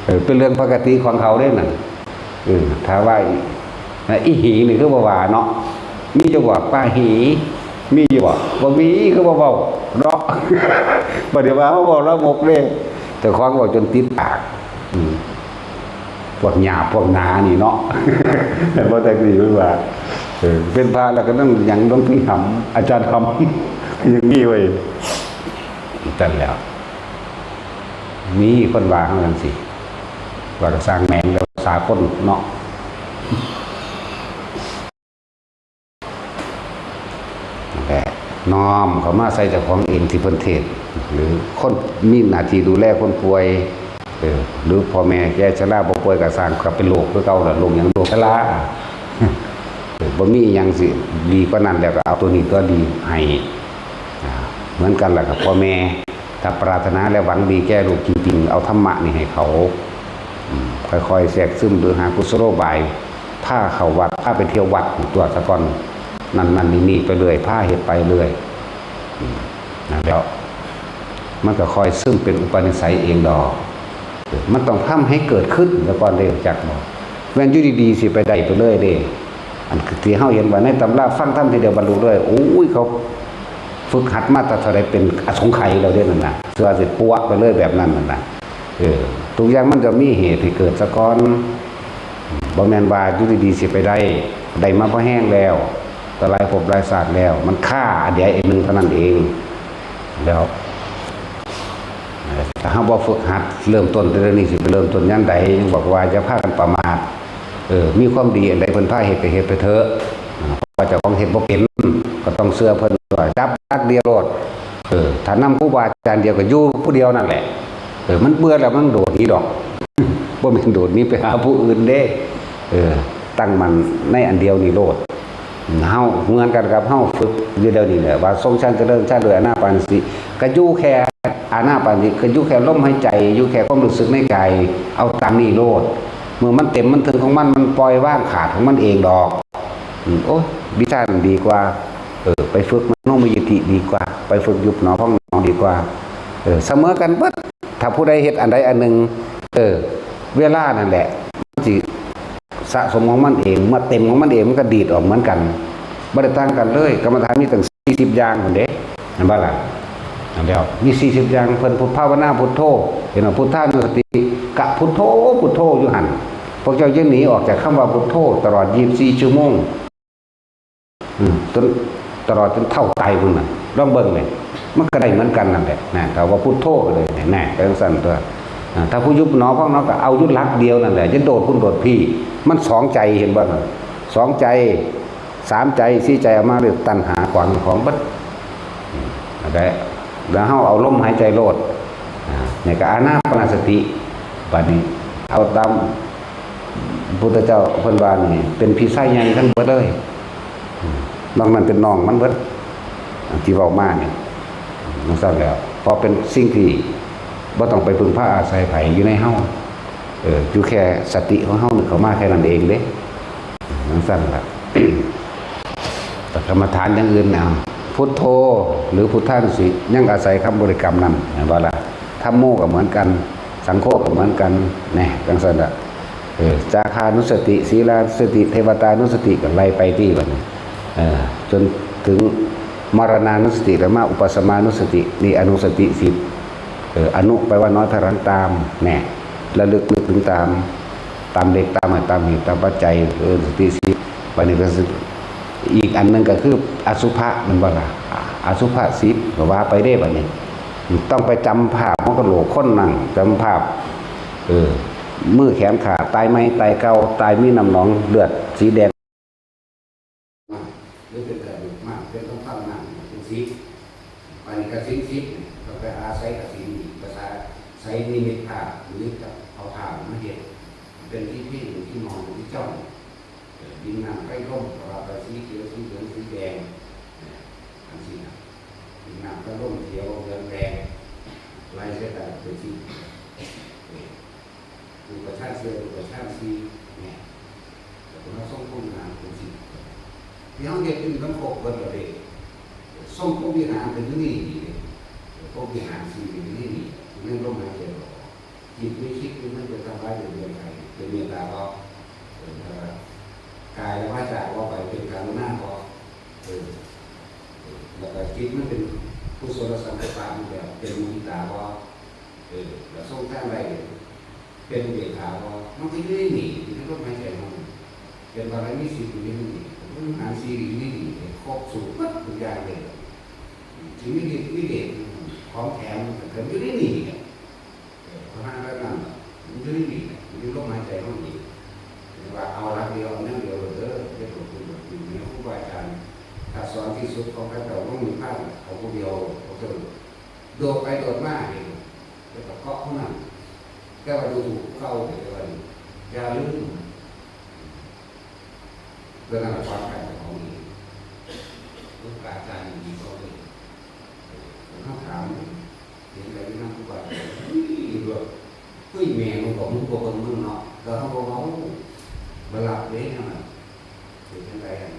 ເອີ ເປັນເລື່ອງປົກກະຕິຂອງເຂົາເດ້ນັ້ນ. ເອີ ຖ້າວ່າອີ່ ອີ່ຫີນີ້ຄືບໍ່ວ່າເນາະ ມີຢູ່ບໍ່? ປາຫີມີຢູ່ບໍ່? ບໍ່ມີ ຄືບໍ່ເວົ້າເນາະ ບໍ່ໄດ້ວ່າເຮົາເວົ້າລາມົກເດ້ ເຈົ້າຂອງເວົ້າຈົນຕິດປາກ ອືມ ພວກຫຍ້າພວກໜານີ້ເນາະ ແມ່ນບໍ່? ແຕ່ນີ້ເພິ່ນວ່າ ເອີ ເປັນພະແລ້ວກໍຕ້ອງຫຍັງ ຫຼວງພີ່ຫຳ ອາຈານຫຳ ຍັງມີໄວ້ ຊັ້ນແຫຼ້ວ. ມີຄົນວ່າເຮົາຈັ່ງຊີ້ ວ່າກໍຊ່າງແມ່ງແລ້ວ ສາຄົນເນາະ ນັ້ນແຫຼະ ນ້ອມເຂົ້າມາໃສ່ເຈົ້າຂອງເອງທີ່ເພິ່ນເທດ ຫຼືຄົນມີໜ້າທີ່ດູແລຄົນປ່ວຍ ເອີ ຫຼືພໍ່ແມ່ແກ່ຊະລາບໍ່ປ່ວຍກໍຊ່າງ ກໍເປັນໂລກຄືເກົ່າລະ ໂລກຫຍັງ? ໂລກຊະລາ ເອີ ບໍ່ມີຫຍັງຊິດີກວ່ານັ້ນແລ້ວ ກໍເອົາໂຕນີ້ຕົວະດີໃຫ້ ອ່າ ເໝືອນກັນລະກັບພໍ່ແມ່ ຖ້າປາດຖະໜາແລະຫວັງດີແກ່ລູກຈິງໆ ເອົາທຳມະນີ້ໃຫ້ເຂົາ ອືມ ຄ່ອຍໆແຊກຊຶມ ຫຼືຫາກຸສະໂລບາຍ ພາເຂົ້າວັດ ພາໄປທ່ຽວວັດຕົວະຊະກ່ອນ ນັ້ນໆນີ້ໆໄປເລື້ອຍ ພາເຮັດໄປເລື້ອຍ ອືມ ນັ້ນແຫຼ້ວ ມັນກໍຄ່ອຍຊຶມເປັນອຸປະນິໄສເອງດອກ. ເອີ ມັນຕ້ອງທຳໃຫ້ເກີດຂຶ້ນຊະກ່ອນເດ້ ຮູ້ຈັກບໍ່? ແມ່ນຢູ່ດີໆ ຊິໄປໄດ້ໄປເລີຍເດ້. ອັນທີ່ເຮົາເຫັນວ່າໃນຕຳລາ ຟັງທຳທີດຽວບັນລຸເລີຍ ໂອ້ຍ ເຂົາຝຶກຫັດມາແຕ່ເທົ່າໃດ ເປັນອະສົງໄຂແລ້ວເດ້ນັ້ນນະ ເຊື່ອຊິປົວະໄປເລີຍແບບນັ້ນນັ້ນນະ. ເອີ ທຸກຢ່າງມັນຈະມີເຫດໃຫ້ເກີດຊະກ່ອນ ບໍ່ແມ່ນວ່າຢູ່ດີໆ ຊິໄປໄດ້ ໄດ້ມາພໍແຮງແລ້ວ ກໍຫຼາຍພົບຫຼາຍຊາດແລ້ວ ມັນຄາອັນດຽວອັນໜຶ່ງເທົ່ານັ້ນເອງ. ແລ້ວ ເອີ ຖ້າເຮົາບໍ່ຝຶກຫັດເລີ່ມຕົ້ນແຕ່ດຽວນີ້ ຊິໄປເລີ່ມຕົ້ນຍາມໃດ? ຍັງບອກວ່າຢ່າພາກັນປະໝາດ ເອີ ມີຄວາມດີອັນໃດເພິ່ນພາເຮັດກໍເຮັດໄປເຖາະ ເພາະວ່າເຈົ້າຂອງເຮັດບໍ່ເປັນ ກໍຕ້ອງເຊື່ອເພິ່ນ ວ່າຈັບຫຼັກດຽວໂລດ ເອີ ຖ້ານຳຄູບາອາຈານດຽວກໍຢູ່ຜູ້ດຽວນັ້ນແຫຼະ ເອີ ມັນເບື່ອແລ້ວມັນໂດດໜີດອກ ບໍ່ແມ່ນໂດດໜີໄປຫາຜູ້ອື່ນເດ້ ເອີ ຕັ້ງໝັ້ນໃນອັນດຽວນີ້ໂລດ. ເຮົາເໝືອນກັນກັບເຮົາຝຶກຢູ່ດຽວນີ້ແຫຼະ ວ່າຊົງຊານຈະເລີນຊານດ້ວຍອານາປານສະຕິ ກໍຢູ່ແຄ່ອານາປານສະຕິ ກໍຢູ່ແຄ່ລົມຫາຍໃຈ ຢູ່ແຄ່ຄວາມຮູ້ສຶກໃນກາຍ ເອົາຕາມນີ້ໂລດ ເມື່ອມັນເຕັມມັນເຖິງຂອງມັນ ມັນປ່ອຍວາງຂາດຂອງມັນເອງດອກ. ອືມ ໂອ້ຍ ວິຊານັ້ນດີກວ່າ ເອີ ໄປຝຶກມະໂນມະຍະຕິດີກວ່າ ໄປຝຶກຍຸບໜໍພອງໜໍດີກວ່າ ເອີ ສະເໝີກັນເບິດ. ຖ້າຜູ້ໃດເຮັດອັນໃດອັນໜຶ່ງ ເອີ ເວລານັ້ນແຫຼະ ມັນຊິສະສົມຂອງມັນເອງ ເມື່ອເຕັມຂອງມັນເອງ ມັນກໍດີດອອກເໝືອນກັນ ບໍ່ໄດ້ຕ່າງກັນເລີຍ. ກຳມະຖານມີຕັ້ງສີ່ສິບຢ່າງພຸ້ນເດ້ ແມ່ນບໍ່ລະ? ອັນດຽວ ມີສີ່ສິບຢ່າງ ເພິ່ນພຸດພາວະນາພຸດໂທ ເຫັນວ່າ ພຸດທານຸສະຕິ ກະພຸດໂທ ພຸດໂທຢູ່ຫັ້ນ ພວກເຈົ້າຢ່າໜີອອກຈາກຄຳວ່າພຸດໂທ ຕະຫຼອດຊາວສີ່ຊົ່ວໂມງ ອືມ ຈົນຕະຫຼອດຈົນເຖົ້າຕາຍພຸ້ນນະ ລອງເບິ່ງເລີຍ ມັນກໍໄດ້ເໝືອນກັນນັ້ນແຫຼະນະ. ຖ້າວ່າພຸດໂທກໍເລີຍ ແນ່ ໄປຈັ່ງຊັ້ນຕົວະ. ອາ ຖ້າຜູ້ຍຸບໜໍພອງໜໍກໍເອົາຢູ່ຫຼັກດຽວນັ້ນແຫຼະ ຢ່າໂດດພຸ້ນໂດດພີ້ ມັນສອງໃຈ ເຫັນບໍ່ນະ? ສອງໃຈ ສາມໃຈ ສີ່ໃຈ ເອົາມາເລີຍ ຕັນຫາຂວາງຂອງເບິດ ອືມ ນັ້ນແຫຼະ ແລ້ວເຮົາເອົາລົມຫາຍໃຈໂລດ ອາ ນີ້ກໍອານາປານສະຕິ ບາດນີ້ເອົາຕາມ ພຸດທະເຈົ້າເພິ່ນວ່ານີ້ເປັນພີ່ຊາຍໃຫຍ່ທັງເບິດເລີຍ ນອກນັ້ນເປັນນ້ອງມັນເບິດ ທີ່ເວົ້າມານີ້ ຈັ່ງຊັ້ນແຫຼ້ວ ເພາະເປັນສິ່ງທີ່ບໍ່ຕ້ອງໄປເພິ່ງພາອາໄສໃຜ ຢູ່ໃນເຮົາ ເອີ ຢູ່ແຄ່ສະຕິຂອງເຮົານີ້ເຂົ້າມາແຄ່ນັ້ນເອງເດ້ ຈັ່ງຊັ້ນລະ. ແຕ່ກຳມະຖານຢ່າງອື່ນ ເອົາ ພຸດໂທ ຫຼື ພຸດທານຸສະຕິ ຍັງອາໄສຄຳບໍລິກຳນັ້ນ ແມ່ນບໍ່ລະ? ທຳໂມກໍເໝືອນກັນ ສັງໂຄກໍເໝືອນກັນ ແນ່ ຈັ່ງຊັ້ນລະ ເອີ ຈາຄານຸສະຕິ ສີລານຸສະຕິ ເທວະຕານຸສະຕິ ກໍໄລ່ໄປຕິບັດນີ້ ເອີ ຈົນເຖິງມະລະນານຸສະຕິ ແລ້ວມາອຸປະສະມານຸສະຕິ ນີ້ອະນຸສະຕິສິບ ເອີ ອະນຸແປວ່ານ້ອຍ ຖອຍຫຼັງຕາມ ແນ່ ລະລຶກນຶກເຖິງຕາມ ຕາມເຫຼັກ ຕາມ ຕາມເຫດ ຕາມປັດໄຈ ເອີ ສະຕິສິບ ບັດນີ້ກໍ ອີກອັນໜຶ່ງກໍຄືອະສຸພະ ແມ່ນບໍ່ລະ? ອະສຸພະສິບ ກໍວ່າໄປເດ້ບັດນີ້ ຕ້ອງໄປຈຳພາບຫົວກະໂຫຼກຄົນນັ້ນ ຈຳພາບ ເອີ ມືແຂນຂາດ ຕາຍໃໝ່ຕາຍເກົ່າ ຕາຍມີນ້ຳໜອງເລືອດສີແດງ ຫຼືເປັນກະດູກມ້າງ ເປັນທອງຄຳ ນ້ຳເປັນສິບ ບັດນີ້ກະສິນສິບນີ້ ຕ້ອງໄປອາໄສກະສິນນີ້ ໄປອາໄສນິມິດພາບ ນິມິດກັບເອົາພາບມາເຮັດ ເປັນທີ່ພິງ ທີ່ມອງ ທີ່ຈ້ອງ ເອີ ດິນນ້ຳໄຟລົມ ກໍວ່າໄປ ສີຂຽວ ສີເຫຼືອງ ສີແດງ ເອີ ຈັ່ງຊີ້ນະ ດິນນ້ຳໄຟລົມ ຂຽວ ເຫຼືອງ ແດງ ໄລ່ໃສ່ກັນເປັນສີ ເອີ ຮູບປະຊານສີ່ ຮູບປະຊານສີ່ ແມ່ນ ເອີ ເຮົາຊົງພົມວິຫານເປັນສິບ ທີ່ເຮົາເຮັດຢູ່ນີ້ມັນຄົບເບິດແລ້ວເດ້. ຊົງພົມວິຫານກໍຢູ່ໃນນີ້ເດ້ ພົມວິຫານສີ່ກໍຢູ່ໃນນີ້ ຢູ່ໃນລົມຫາຍໃຈອອກ. ຈິດມີຄິດຢູ່ ມັນເປັນທຳລາຍເປັນເລື່ອງໃດ ເປັນເມດຕາບໍ່? ເອີ ແລ້ວກໍກາຍແລະວາຈາເວົ້າໄປເປັນກະລຸນາບໍ່? ເອີ ແລ້ວກໍຈິດມັນເປັນກຸສົລະສັງເກດຕາຢູ່ແລ້ວ ເປັນມຸທິຕາບໍ່? ເອີ ແລ້ວຊົງທານໄດ້ ເປັນອຸເບກຂາບໍ່? ມັນກໍຢູ່ໃນນີ້ ຢູ່ໃນລົມຫາຍໃຈຂອງມັນ ເປັນບາລະມີສີ່ຢູ່ໃນນີ້ ອາຫານສີ່ຢູ່ໃນນີ້ ຄົບສູດໝົດທຸກຢ່າງເລີຍ. ຊິມີລິດມີເດດ ຂອງແຖມກໍຢູ່ໃນນີ້ ເອີ ເພາະນັ້ນແລ້ວນັ້ນ ມັນຢູ່ໃນນີ້ ຢູ່ໃນລົມຫາຍໃຈຂອງມັນເອງ. ເອີ້ນວ່າເອົາຫຼັກດຽວ ເອົາແນວດຽວໂລດເດີ ເຮັດບວກບຸນບວກຄຸນໃຫ້ຄູບາອາຈານ ຖ້າສອນທີ່ສຸດຂອງເຂົາເຈົ້າລົງນິບພານ ເອົາຜູ້ດຽວ ເຂົາເຈົ້າໂດດໄປໂດດມາເດ້ ແລ້ວກໍເກາະຜູ້ນັ້ນ ແຕ່ວ່າດູຖືກເກົ່າ ແຕ່ວ່າຢ່າລືມ ເລື່ອງນັ້ນຄວາມກັນຂອງນີ້ ຄູບາອາຈານດີເຂົາເລີຍ ເຮົາຖາມ ເຫັນໄປນຳຄູບາອາຈານ ເຮີ້ຍ ແມ່ມຶງບອກ ມຶງບໍ່ເບິ່ງເບິ່ງເນາະ ແຕ່ເຮົາບໍ່ເວົ້າ ບໍ່ຮັບເດ້ແນວນັ້ນ ເປັນຈັ່ງໃດອັນ